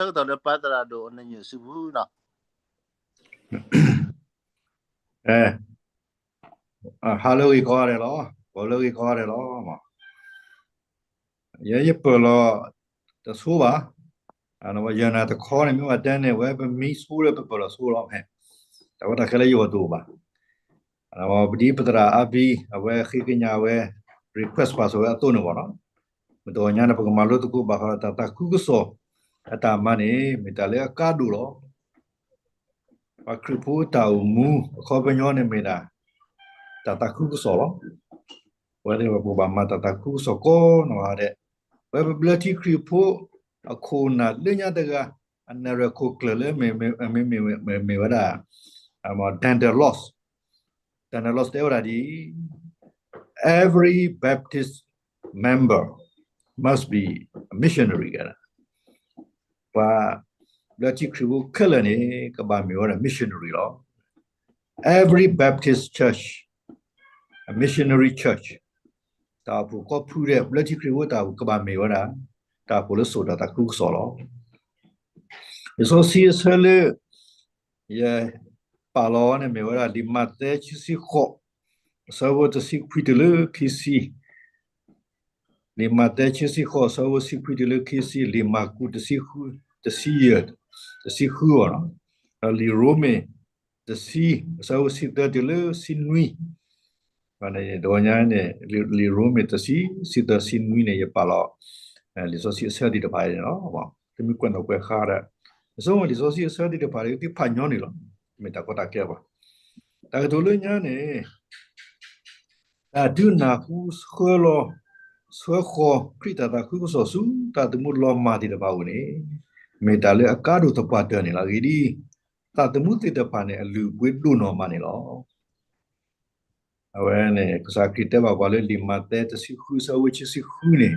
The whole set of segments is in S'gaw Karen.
ဆၢကတီၢ်လၢပၢ်သရၣ်ဒိၣ်အနၢၤစုပူၤနီၤ. ဟါလၢအဂ့ၤကိးဂၤဒဲးလီၤ, ဂီၤလၢအဂ့ၤကိးဂၤဒဲးလီၤ. ယဲယပၢၢ်လီၤတဆိဘၣ်. ယနာ်တခီန့ၣ် မ့ၢ်ဘၣ်တဲန့ၣ် အဝဲပမံဆိဒီးပပၢၢ်လီၤဆိလီၤ. တၢ်ဝဲတၢ်ခဲလၢာ်ယဂီၢ်တအိၣ်ဘၣ်. ပဒ်ပသရၣ်အါဘံ အဝဲဃ့ကညးဝဲ request ပှၤဆိဝဲအသိးန့ၣ်ဘၣ်နီၤ. မ့ၢ်တဂီၤညါန့ၣ် ပကမၤလိသကိးဘၣ်ဃးဒီးတၢ်သးခုကစီၣ်အတၢ်မၤန့ၣ် မ့ၢ်တၢ်လၢအကါဒိၣ်လီၤ. ပှၤခရံာ်ဖိတၢ်အိၣ်မူအခီပညီန့ၣ်မ့ၢ်ဒၣ် တၢ်သးခုကစီၣ်လီၤ. အဝဲသ့ၣ်ပကဘၣ်မၤတၢ်သးခုကစီၣ်ကိးနီၢ်ဂၤဒဲး. ဝဲပဘျၢထံခရံာ်ဖိအခိၣ်နၢ်လၢညါတဂၤ အနၢ်ရံၣ်ခိၣ်ကျၢၢ်လၢမ့ၢ်ဝဲဒၣ် Daniel Laws, Daniel Laws တဲဝဲဒၣ်ဒ်အံၤ, Every Baptist member must be a missionary က ပှၤဘျၢထံခရံာ်ဖိခဲလၢာ်န့ၣ် ကဘၣ်မ့ၢ်ဝဲဒၣ် missionary လီၤ. Every Baptist church, a missionary church. တၢ်အိၣ်ဖှိၣ်ကိးဖုဒဲး ဘျၢထံခရံာ်ဖိတၢ်အိၣ်ဖှိၣ်ကဘၣ်မ့ၢ်ဝဲဒၣ် တၢ်အိၣ်ဖှိၣ်လၢစိာ်တၢ်သးခုကစီၣ်လီၤ. လံာ်စီဆှံအဆၢလၢ ယပာ်လီၤန့ၣ်မ့ၢ်ဝဲဒၣ် လံာ်မးသဲဆၢဆံဃိး အဆၢဖိတဆံခွံတုၤလၢခံဆံ, လံာ်မးသဲဆၢဆံဃိး အဆၢဖိဆံခွံတုၤလၢခံဆံ, လံာ�ၤကူး တဆံယဲၢ်, တဆံဃုအီၤ, ဒီးလံာ်ရိမ့ၤ တဆံ အဆၢဖိဆံသၢတုၤလၢဆံနွံ, တဂီၤညါန့ၣ် လံာ်ရိမ့ၤတဆံ ဆံသၢဆံနွံန့ၣ် ယပာ်လီၤ လံာ်စီဆှံအဆၢသ့ၣ်တဖၣ်န့ၣ်လီၤ. သုမ့ၢ်ကွဲးနီၣ်ကွဲးဃါဒီး အဆိကတၢၢ်လံာ်စီဆှံအဆၢသ့ၣ်တဖၣ်ဒီး သုဖးညီန့ၣ်လီၤ. မ့ၢ်တၢ်ကီတၢ်ခဲဘၣ်. တၢ်ကတိၤလၢညါန့ၣ် တၢ်ဒုးနၢ်ဟူဆှၢလီၤ ဆှၢဃီၤခရံာ်တၢ်သးခုကစီၣ်ဆူ သးသမူလီၤမၢ်သ့ၣ်တဖၣ်အအိၣ်န့ၣ် မ့ၢ်တၢ်လၢအကါဒိၣ်သပှၢ်တၢၢ်န့ၣ်လီၤ. အဂ့ၢ်ဒ်အံၤ, သးသမူသ့ၣ်တဖၣ်န့ၣ် အလုၢ်အပှ့ၤဒိၣ်နီၢ်မးန့ၣ်လီၤ. အဝဲန့ၣ် ကစၢ်ခရံာ်တဲဘၣ်ပှၤလၢ လံာ်မးသဲတဆံဃု အဆၢဖိခံဆံဃုန့ၣ်,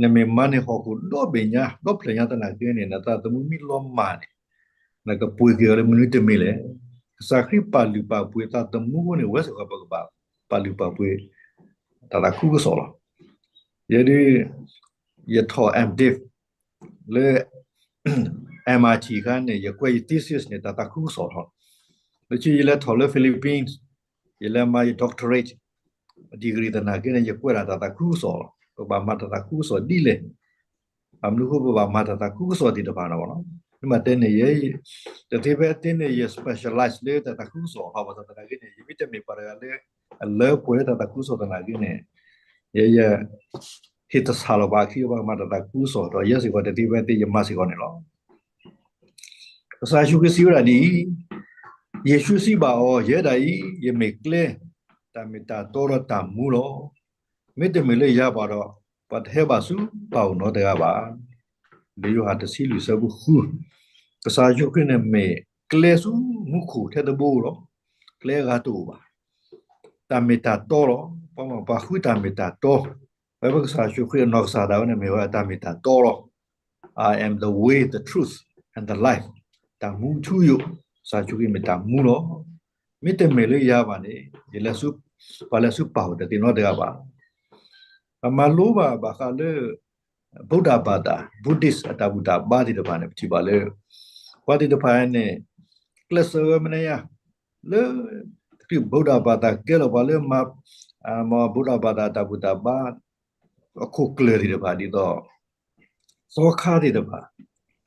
နမ့ၢ်မၤန့ၢ်ဟီၣ်ခိၣ်ဒီဘ့ၣ်ညါ ဒီဖျၢၣ်ညါသနာ်က့န့ၣ် နသးသမူမ့ၢ်လီၤမၢ်န့ၣ် နကပှ့ၤက့ၤအီၤလၢမနုၤတမံၤလဲၣ်. ကစၢ်ခရံာ်ပာ်လုၢ်ပာ်ပှ့ၤသးသမူအဃိန့ၣ် ဝဲစ့ၢ်ကီးပကဘၣ်ပာ်လုၢ်ပာ်ပှ့ၤ တၢ်သးခုကစီၣ်လီၤ. ယဲဒၣ် ယထီၣ် MDiv လၢ MIT အခါန့ၣ် ယကွဲးယ thesis န့ၣ် တၢ်သးခုကစီၣ်လီၤ. လၢခံယလဲၤထီၣ်လၢ Philippines ယလဲၤမၤယ doctorate degree သနာ်က့န့ၣ် ယကွဲးဒၣ်တၢ်သးခုကစီၣ်လီၤ. ပဘၣ်မၤတၢ်သးခုကစီၣ်ဒ်လဲၣ်. ဘၣ်မနုၤအဃိပဘၣ်မၤတၢ်သးခုကစီၣ်သ့ၣ်တဖၣ်န့ၣ်လီၤ. မ့ၢ်ဘၣ်တဲန့ၣ် ယဲ တသ့ဖဲသ့န့ၣ် ယ specialize လၢတၢ်သးခုကစီၣ် ဟီဘၣ်ဆၣ်သနာ်က့န့ၣ် ယမ့ၢ်တမ့ၢ်ပှၤတဂၤလၢ အလၢပှဲၤလၢတၢ်သးခုကစီၣ်သနာ်က့န့ၣ် ယဲယ ဟ့ၣ်တဆၣ်လီၤပှၤအခံ ပှၤကမၤတၢ်သးခုကစီၣ်ဒီး ယဲစ့ၢ်ကီးတသ့ဖဲသ့ ယမၤစ့ၢ်ကီးန့ၣ်လီၤ. ကစၢ်ယ့ၣ်ၡူးခရံာ်စံးဝဲဒၣ်ဒ်အံၤ, ယ့ၣ်ၡူးစံးဘၣ်အီၤ, ယဲဒၣ်အံၤ ယမ့ၢ်ကျဲ, တၢ်မ့ၢ်တၢ်တီဒီးတၢ်မူလီၤ. မ့တမ့ၢ်လၢယၤဘၣ်ဒီး ပှၤတဟဲဘၣ်ဆူပၢ်အအိၣ်နီတဂၤဘၣ်. လံာ်ယိၤဟၣ်တဆံလွံၢ်ဆၢဖိဃု, ကစၢ်ယ့ၣ်ၡူးခရံာ်န့ၣ်မ့ၢ်ကျဲဆူမူခိၣ်ထဲတဘိလီၤ. ကျဲအဂၤတအိၣ်ဘၣ်. တၢ်မ့ၢ်တၢ်တီလီၤ. ပှၤမ့ၢ်ပှၤဃုတၢ်မ့ၢ်တၢ်တီ, ဝဲပကစၢ်ယ့ၣ်ၡူးခရံာ်အနီၢ်ကစၢ်ဒၣ်ဝဲန့ၣ် မ့ၢ်ဝဲဒၣ်တၢ်မ့ၢ်တၢ်တီလီၤ. I am the way, the truth, and the life. တၢ်မူထူယိာ်, ကစၢ်ယ့ၣ်ၡူးခရံာ်မ့ၢ်တၢ်မူလီၤ. မ့တမ့ၢ်လၢယၤဘၣ်န့ၣ် ယလဲၤဆူ, ပှၤလဲၤဆူပၢ်အအိၣ်တသ့နီတဂၤဘၣ်. ပမၤလိဘၣ်ဘၣ်ဃးလၢ ဗုဒ္ဓဘာသာ, Buddhist အတၢ်ဘူၣ်တၢ်ဘါသ့ၣ်တဖၣ်န့ၣ် ပထံၣ်ဘၣ်လၢ ပှၤသ့ၣ်တဖၣ်န့ၣ် ကျဲးစၢးဝဲမနုၤညါ လၢ ခရံာ် ဗုဒ္ဓဘာသာ ကဲလီၤပှၤလၢ ဗုဒ္ဓဘာသာ တၢ်ဘူၣ်တၢ်ဘါ အခိၣ်ကျၢၢ်သ့ၣ်တဖၣ် ဒ်သိး သီခါသ့ၣ်တဖၣ်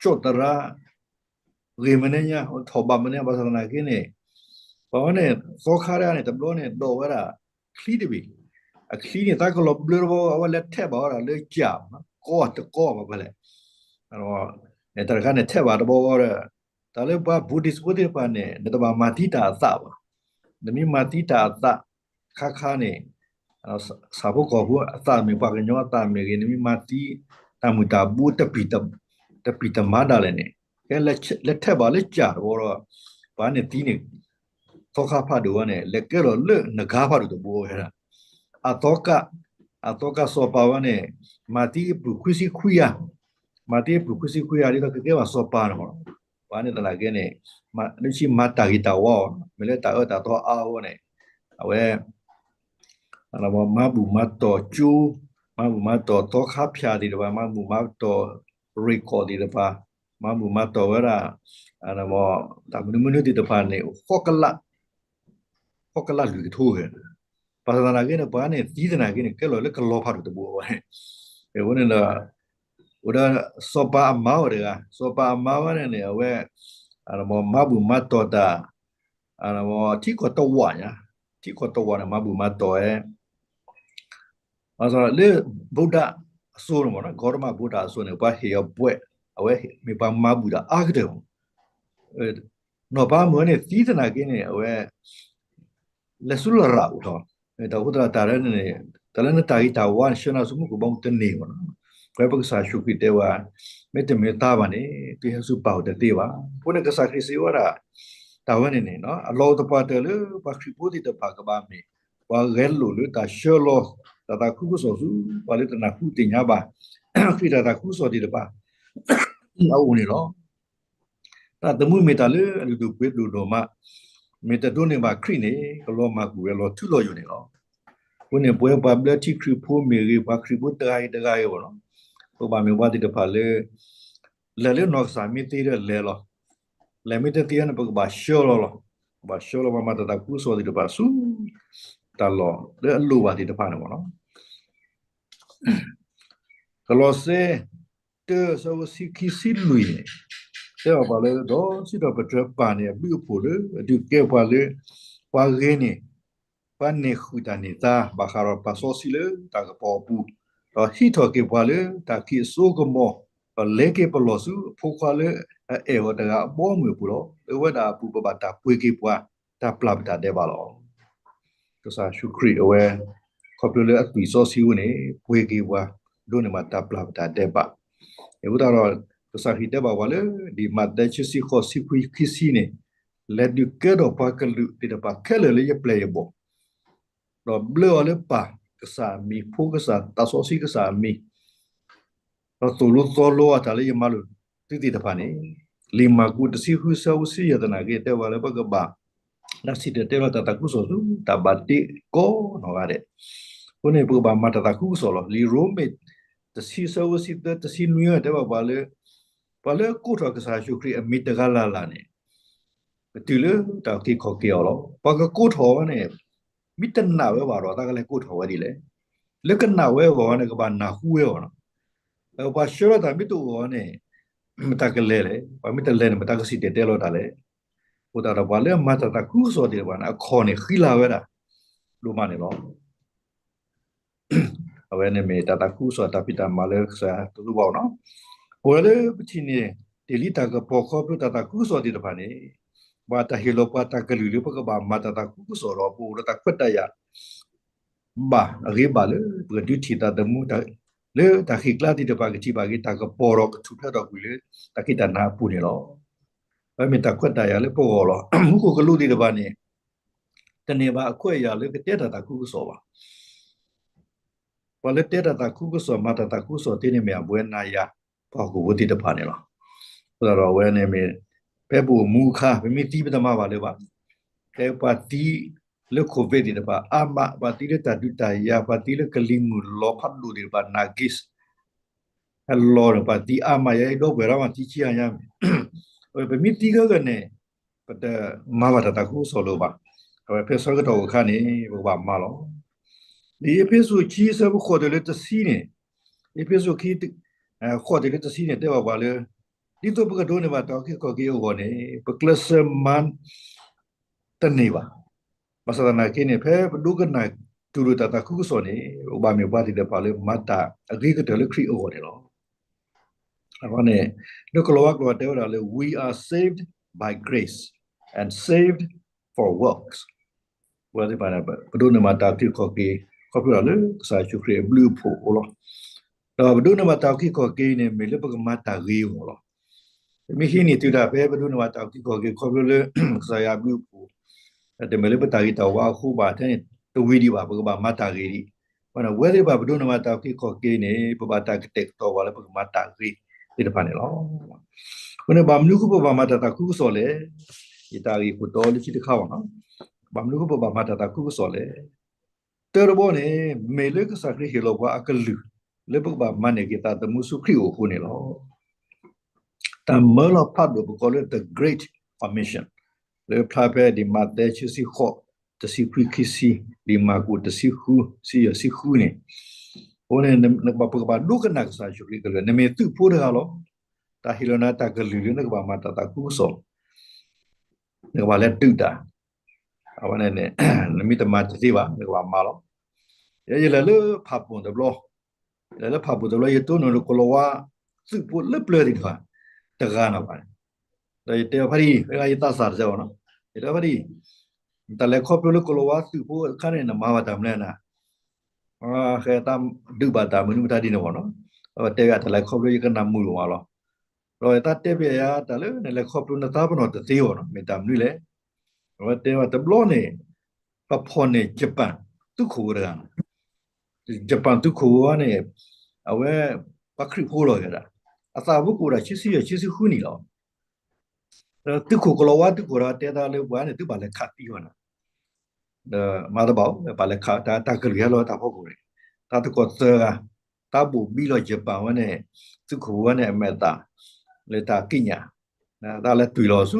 ကၠီၣ်သရၣ် ဂ့ၤမနုၤညါ ထီၣ်ဘးမနုၤညါ ဘၣ်ဆၣ်သနာ်က့န့ၣ် ပှၤဝဲန့ၣ် သီခါတဂၤန့ၣ် တဘျီန့ၣ် ဒိးဝဲဒၣ် ချံတဘ့ၣ်, အချံန့ၣ် သးကလီၤဘျၢတဘျီ အဝဲလဲၤထဲးဘၣ်ဝဲဒၣ်လၢကၠၢ် ကီတကီဘၣ်ဖဲလဲၣ်, တၢ်တခါန့ၣ် ထဲးဘၣ်တဘျီဒီး တၢ်လၢပှၤ Buddhist ဖိသ့ၣ်တဖၣ်န့ၣ် နတဘၣ်မၤသံတၢ်အသးဘၣ်. နမ့ၢ်မၤသံတၢ်အသး ခါခါန့ၣ် ဆၣ်ဖိကီၢ်ဖိအသးမ့ၢ် ပှၤကညီအသးမ့ၢ်ဂ့ၤ နမ့ၢ်မၤသံ တၢ်မုၢ်တၢ်ဘိ တပံၢ်တမၤဒၣ်လဲာ်န့ၣ် ကဲလဲၤထဲးဘၣ်လၢကၠၢ်တဘျီဒီး ပှၤန့ၣ်သံန့ၣ် သီခါဖးဒိၣ်ဝဲန့ၣ် လဲၤကဲလီၤလၢနဂါဖးဒိၣ်တဘိဝဲဒၣ် အသီကၣ်, အသီကၣ်စီၤပၤဝဲန့ၣ် မၤသံအပုၢ်ခွံဆံခွံဂၤ, မၤသံအပုၢ်ခွံဆံခွံဂၤ ဒ်သိးကကဲဘၣ်စီၤပၤန့ၣ်လီၤ. ပှၤန့ၣ်သနာ်က့န့ၣ် လၢခံမၤတၢ်ဂ့ၤတၢ်ဝါအီၤ မ့ၢ်လၢတၢ်အၢတၢ်သီအါအဃိန့ၣ် အဝဲ မၤဘူၣ်မၤတီၢ်ကၠိ, မၤဘူၣ်မၤတီၢ်သီခါဖၠၣ်သ့ၣ်တဖၣ်, မၤဘူၣ်မၤတီၢ်ရ့ၣ်ကီၢ်သ့ၣ်တဖၣ်, မၤဘူၣ်မၤတီၢ်ဝဲဒၣ် တၢ်မနုၤမနုၤသ့ၣ်တဖၣ်န့ၣ် ဃိးကလး ဃိးကလးလွံၢ်ကထိဂၤ, ဘၣ်ဆၣ်သနာ်က့န့ၣ် ပှၤန့ၣ်သံသနာ်က့န့ၣ် ကဲလီၤလၢကလီဖးဒိၣ်တဘိဝဲ, အဃိန့ၣ်ဒီး အိၣ်ဒီးစီၤပၤအမါဝဲတဂၤ, စီၤပၤအမါဝဲန့ၣ်န့ၣ် အဝဲ မၤဘူၣ်မၤတီၢ်တၢ် ထံကီၢ်တဝာ်ညါ, ထံကီၢ်တဝာ်န့ၣ် မၤဘူၣ်မၤတီၢ်ဝဲ ဘၣ်ဆၣ်လၢ ဗုဒ္ဓ အစိၤန့ၣ်မ့ၢ်နီၤ, ဂေါတမ ဗုဒ္ဓ အစိၤန့ၣ် ပှၤဟ့ၣ်အီၤဘှဲး, အဝဲမ့ၢ်ပှၤမၤဘူၣ်တၢ်အါကတၢၢ်မ့ၢ်, နီၢ်ပၤမုၣ်ဝဲန့ၣ်သံသနာ်က့န့ၣ် အဝဲ လဲၤဆူလရာ်အိၣ်ထီၣ်, တၢ်အိၣ်သရၣ်တၢ်လၢန့ၣ် တၢ်လၢနတၢ်ဂ့ၤတၢ်ဝါန့ၣ် ဆှၢနၤဆူမူခိၣ်ဘီမုၢ်တန့ၢ်မ့ၢ်နီၤ, ဝဲပကစၢ်ယ့ၣ်ၡူးခရံာ်တဲဝဲ မ့တမ့ၢ်သါဘၣ်န့ၣ် သုဟဲဆူပၢ်အိၣ်တသ့ဘၣ်. အဃိန့ၣ် ကစၢ်ခရံာ်စံးဝဲဒၣ် တၢ်ဝဲန့ၣ်န့ၣ် အလီၢ်အိၣ်သပှၢ်တၢၢ်လၢ ပှၤခရံာ်ဖိသ့ၣ်တဖၣ်ကဘၣ်မ့ၢ် ပှၤဂဲၤလိာ်လၢတၢ်ဆှၢလီၤ တၢ်သးခုကစီၣ်ဆူ ပှၤလၢတနၢ်ဟူသ့ၣ်ညါဘၣ် ခရံာ်တၢ်သးခုကစီၣ်သ့ၣ်တဖၣ် အအိၣ်န့ၣ်လီၤ. တၢ်သမူမ့ၢ်တၢ်လၢအလုၢ်ဒိၣ်ပှ့ၤဒိၣ်ဒိၣ်မး, မ့ၢ်တဒိးန့ၢ်ဘၣ်ခရံာ်န့ၣ် ကလီၤမၢ်ကွံာ်ဝဲလီၤထူလီၤယိာ်န့ၣ်လီၤ. အဃိန့ၣ် ပဝဲပှၤဘျၢထံခရံာ်ဖိမ့ၢ်ဂ့ၤ ပှၤခရံာ်ဖိတဂၤဂ့ၤတဂၤဂ့ၤဘၣ်နီၤ, ပကဘၣ်မ့ၢ်ပှၤသ့ၣ်တဖၣ်လၢ လဲၤလၢနီၢ်ကစၢ်မ့ၢ်သ့ဒီးလဲၤလီၤ, လဲၤမ့ၢ်တသ့န့ၣ် ပကဘၣ်ဆှၢလီၤလီၤ, ပဘၣ်ဆှၢလီၤပှၤမၤတၢ်သးခုကစီၣ်သ့ၣ်တဖၣ်ဆူ တၢ်လီၢ်လၢအလိၣ်ဘၣ်သ့ၣ်တဖၣ်န့ၣ်မ့ၢ်နီၤ. ကလီးစဲ တၢ ဆၢဖိဆံခံဆံလွံၢ်န့ၣ် တဲဘၣ်ပှၤလၢ ဒီးစံးထီၣ်ပတြၢၤပၢ်န့ၣ် အဘျုးအဖှိၣ်လၢအဒုးကဲပှၤလၢ ပှၤဂ့ၤန့ၢ် ပှၤန့ၢ်ဃုာ်တၢ်န့ၢ်သါ ဘၣ်ဃးဒီးပှၤစီဆှံလၢတၢ်ကပီၤအပူၤ, ဒီးဟံးထီၣ်က့ၤပှၤလၢတၢ်ခံးအစိကမီၤ, ဒီးလဲၤက့ၤပလီၢ်ဆူအဖိခွါလၢအအဲၣ်အီၤတဂၤအဘီအမုၢ်အပူၤလီၤ. လၢဝဲဒၣ်အပူၤပဘၣ်တၢ်ပှ့ၤက့ၤပှၤ တၢ်ပျၢ်ပတၢ်ဒဲးဘးလီၤ. ကစၢ်ယ့ၣ်ၡူးခရံာ်အဝဲ ခီဖျိလၢအသွံၣ်စီဆှံအဃိန့ၣ် ပှ့ၤက့ၤပှၤ ဒိးန့ၢ်ဘၣ်တၢ်ပျၢ်ပတၢ်ဒဲးဘး, အဃိသတးဒီး ကစၢ်ခရံာ်တဲဘၣ်ပှၤလၢ ဒ်မးသဲ ဆၢဖိဃိးဆံခွံဆံန့ၣ်, လဲၤဒုးကဲထီၣ်ပှၤကလုာ်သ့ၣ်တဖၣ်ခဲလၢာ်လၢယပျဲၢ်ယဘီၣ်, ဒီးဘျၢအီၤလၢပၢ်ကစၢ်အမံၤ ဖိကစၢ် သးစီဆှံကစၢ်အမံၤ ဒီးသိၣ်လိသီလိအတၢ်လၢယမၤလိာ်သုသ့ၣ်တဖၣ်န့ၣ်, လံာ်မၢ်ကူးတဆံဃုဆၢဖိဆံယဲၢ်သနာ်က့ တဲဝဲလၢပကဘၣ် တၢ်စံၣ်တဲၤတဲလီၤတၢ်သးခုကစီၣ်ဆူ တၢ်ဘၣ်တ့ကိးနီၢ်ဂၤဒဲး, အဃိန့ၣ် ပကဘၣ်မၤတၢ်သးခုကစီၣ်လီၤ. လံာ်ရိမ့းတဆံဆၢဖိဆံသၢ တဆံနွံ တဲဘၣ်ပှၤလၢ ပှၤလၢကိးထီၣ်ကစၢ်ယ့ၣ်ၡူးခရံာ်အမံၤတဂၤလၢ်လၢ်န့ၣ် ကတုၤလၢတၢ်အုၣ်က့ၤခီၣ်က့ၤအီၤလီၤ. ပှၤကကိးထီၣ်ဝဲန့ၣ် မ့ၢ်တနာ်ဝဲဘၣ်ဒီး တၢ်ကလဲၤကိးထီၣ်ဝဲဒ်လဲၣ်. လၢကနာ်ဝဲအဂီၢ်န့ၣ် ကဘၣ်နၢ်ဟူဝဲအီၤလီၤ. ပှၤဆှၢလီၤတၢ်မ့ၢ်တအိၣ်အီၤန့ၣ် မတၤကလဲၤလဲၣ်. ပှၤမ့ၢ်တလဲၤန့ၣ် မတၤကစံၣ်တဲၤတဲလီၤတၢ်လဲၣ်. အဃိသတးဒီးပှၤလၢမၤတၢ်သးခုကစီၣ်သ့ၣ်တဖၣ်န့ၣ် အခီၣ်န့ၣ်ဃံလၤဝဲဒၣ် ဒိၣ်မးန့ၣ်လီၤ. အဝဲန့ၣ်မ့ၢ်တၢ်သးခုကစီၣ်တၢ်ဖံးတၢ်မၤလၢကစၢ်တသူဘၣ်နီၤ. ပဝဲလၢပထံၣ်န့ၢ်တ့ၢ်လံတၢ်ကပီၤခီဖျိတၢ်သးခုကစီၣ်သ့ၣ်တဖၣ်န့ၣ် ဘၣ်တၢ်ဟ့ၣ်လီၤပှၤတၢ်ကလုၢ်လၢပကဘၣ်မၤတၢ်သးခုကစီၣ်ဒီး ပအိၣ်ဒီးတၢ်ခွဲးတၢ်ယာ် ဘၣ်အဂ့ၤဘၣ်လၢပကဒုးထံၣ်သးသမူ လၢတၢ်ဃ့ၢ်ကျါသ့ၣ်တဖၣ်ကထံၣ်ဘၣ်က့ၤတၢ်ကပီၤဒီးကထူၣ်ဖျဲးထီၣ်ကွံာ်လၢတၢ်ခံးတၢ်နၤအပူၤန့ၣ်လီၤ. အဝဲမ့ၢ်တၢ်ခွဲးတၢ်ယာ်လၢပဂီၢ်လီၤ. မူခိၣ်ကလူးသ့ၣ်တဖၣ်န့ၣ် တန့ၢ်ဘၣ်အခွဲးအယာ်လၢကတဲတၢ်သးခုကစီၣ်ဘၣ်. ပှၤလၢတဲတၢ်သးခုကစီၣ် မၤတၢ်သးခုကစီၣ်သ့န့ၣ်မ့ၢ်အဝဲနၤယၤ ပှၤဟီၣ်ခိၣ်ဖိသ့ၣ်တဖၣ်န့ၣ်လီၤ. အဃိသတးဒီးအဝဲန့ၣ်မ့ၢ် ဖဲပအိၣ်မူအခါ ပမ့ၢ်သံပတမၤဘၣ်လၢၤဘၣ်. ဖဲပှၤသံလၢ COVID သ့ၣ်တဖၣ်အါမး, ပှၤသံလၢတၢ်ဒုးတၢ်ယၤ, ပှၤသံလၢကလံၤမုၢ်လီၤဖးဒိၣ်သ့ၣ်တဖၣ် နာ်က့ၢ် ဟဲလီၤန့ၣ် ပှၤသံအါမး ယဲအံၤဒီပုၢ်ဝဲၢ်ဒီးမၤသံဆံးအါညါမ့ၢ် ပမ့ၢ်သံခဲကနံၣ်န့ၣ် ပတမၤဘၣ်တၢ်သးခုကစီၣ်လၢၤဘၣ်. အဝဲဖဲဆၢကတီၢ်အခါန့ၣ် ပကဘၣ်မၤလီၤ. ဒ်အ့းဖ့းစူးခံဆၢဖိဃိးတုၤလၢတဆံန့ၣ်, အ့းဖ့းစူးခံ ဃိးတုၤလၢတဆံန့ၣ် တဲဘၣ်ပှၤလၢ ဒ်သိးပကဒိးန့ၢ်ဘၣ်တၢ်အုၣ်က့ၤခီၣ်က့ၤအဂီၢ်န့ၣ် ပကျဲးစၢးမၤ တန့ၢ်ဘၣ်. ဘၣ်ဆၣ်သနာ်က့န့ၣ် ဖဲပဒိကနၣ်တူၢ်လိာ်တၢ်သးခုကစီၣ်န့ၣ် ပကဘၣ်မ့ၢ်ပှၤသ့ၣ်တဖၣ်လၢမၤတၢ်အဂ့ၤကတၢၢ်လၢခရံာ်အဂီၢ်န့ၣ်လီၤ. အဃိန့ၣ် လၢကလီၤဝါကျိာ်တဲဝဲဒၣ်လၢ we are saved by grace and saved for works. ပဝဲသ့ၣ်တဖၣ်န့ၣ် ပဒိးန့ၢ်ဘၣ်တၢ်အုၣ်က့ၤခီၣ်က့ၤ ခီဖျိလၢကစၢ်ယ့ၣ်ၡူးခရံာ်အဘျုးအဖှိၣ်အဃိလီၤ. ဒီးပဒိးန့ၢ်ဘၣ်တၢ်အုၣ်က့ၤခီၣ်က့ၤန့ၣ် မ့ၢ်လၢပကမၤတၢ်ဂ့ၤအဂီၢ်လီၤ. ပမ့ၢ်ဟံးန့ၢ်တုၤဒၣ်ဖဲပဒိးန့ၢ်ဘၣ်တၢ်အုၣ်က့ၤခီၣ်က့ၤခီဖျိလၢ ကစၢ်ယွၤအဘျုးအဖှိၣ် တမ့ၢ်လၢပတၢ်ဂ့ၤတၢ်ဝါအဃိဘၣ်ထဲန့ၣ် တဝံၤဒံးဘၣ် ပကဘၣ်မၤတၢ်ဂ့ၤဒံး. အဃိန့ၣ်ဝဲသ့ၣ်တဖၣ်ပဒိးန့ၢ်ဘၣ်တၢ်အုၣ်က့ၤခီၣ်က့ၤန့ၣ် ပဘၣ်တၢ်ကတဲာ်ကတီၤဘၣ်လၢပကမၤတၢ်ဂ့ၤသ့ၣ်တဖၣ်န့ၣ်လီၤ. အဃိန့ၣ် ဘၣ်မနုၤအဃိပဘၣ်မၤတၢ်သးခုကစီၣ်လဲၣ်. ယတၢ်ဂ့ၢ်ခိၣ်တီလၢခံတခါဘၣ်နီၤ. ဘၣ်မနုၤအဃိပဘၣ်မၤတၢ်သးခုကစီၣ်လဲၣ်. တၢတဘီန့ၣ် မ့ၢ်လၢကစၢ်ခရံာ်ဟ့ၣ်လီၤပှၤအကလုၢ် လၢပကဘၣ်မၤန့ၢ်က့ၤသးသမူဆူခရံာ်အအိၣ်အဃိန့ၣ်လီၤ. တၢ်မၢလီၤဖးဒိၣ်ပကိးလၢ The Great Commission လၢဖျါဖဲဒ်မးသဲ ဆံဃိး, တဆံခွံ ခံဆံ, ဒ်မၢ်ကူး တဆံဃု, ဆံယဲၢ် ဆံဃုန့ၣ်, အဃိန့ၣ် ပကဘၣ်ဒိကနၣ်ကစၢ်ယ့ၣ်ၡူးခရံာ်ကလုၢ်, နမ့ၢ်သုးဖိတဂၤလီၤ. တၢ်ဟ့ၣ်လီၤနၤတၢ်ကလုၢ်လၢနကဘၣ်မၤတၢ်သးခုကစီၣ်, နကဘၣ်လဲၤဒုးတၢ်, အဝဲန့ၣ်န့ၣ် နမ့ၢ်တမၤတသ့ဘၣ် နကဘၣ်မၤလီၤ. ယဲယလဲၤလၢဖးပိၣ်တဘျီ, လဲၤလၢဖးပိၣ်တဘျီ ယတိၢ်နီၣ်လၢကလီၤဝါသုးဖိလၢပျၢၤသ့ၣ်တဖၣ် တဂၤနီၢ်ဘၣ်န့ၣ်, ဒီးယတဲဖါတံၢ်, ယသးစၢ်တစဲးဘၣ်နီၤ, ယတဲဖါတံၢ်, တၢ်လဲၤခီဖျိလၢကလီၤဝါသုးဖိအခါန့ၣ် နမၤဘၣ်တၢ်မနုၤနၤ, ဃဲသးဒုးဘၣ်တၢ်မနုၤမတၤဒ်န့ၣ်ဘၣ်နီၤ, အဝဲတဲယၤတၢ်လဲၤခီဖျိယကနၣ်မုာ်လီၤမးလီၤ. ဒီးယသးတဲဘၣ်ယၤတၢ်လၢနလဲၤခီဖျိနသးပနီၣ်တသ့ဘၣ်နီၤ မ့ၢ်တၢ်မနုၤလဲၣ်. အဝဲတဲဝဲတဘျီန့ၣ် ပဖီၣ်န့ၢ် Japan သုးခိၣ်ဖိတဂၤန့ၣ်, Japan သုးခိၣ်ဖိန့ၣ် အဝဲ ပှၤခရံာ်ဖိလီၤက့ၤဒၣ်, အသးဖိကအိၣ်ဒၣ်ဆံဆံယဲၢ် ဆံဆံဃုနံၣ်လီၤ. ဒီးသုးခိၣ်ကလီၤဝါသုးခိၣ်ဒီးတဲသးလၢပှၤန့ၣ် သုဘၣ်လဲၤခးသံအီၤန့ၣ်, ဒီးမၤတဘၣ်အိၣ် ပှၤလဲၤခးတၢ် တၢ်ကလုၢ်ဟဲလီၤတၢ်ဖီခိၣ်န့ၣ်, တၢ်သကိးသၢဂၤ, တၢ်ဘိၣ်ဘံလီၤ Japan ဝဲန့ၣ် သုးခိၣ်ဖိဝဲန့ၣ်အမဲာ်သၣ် လၢတၢ်ကံးညာ်, တၢ်လဲၤတွံၢ်လီၤဆူ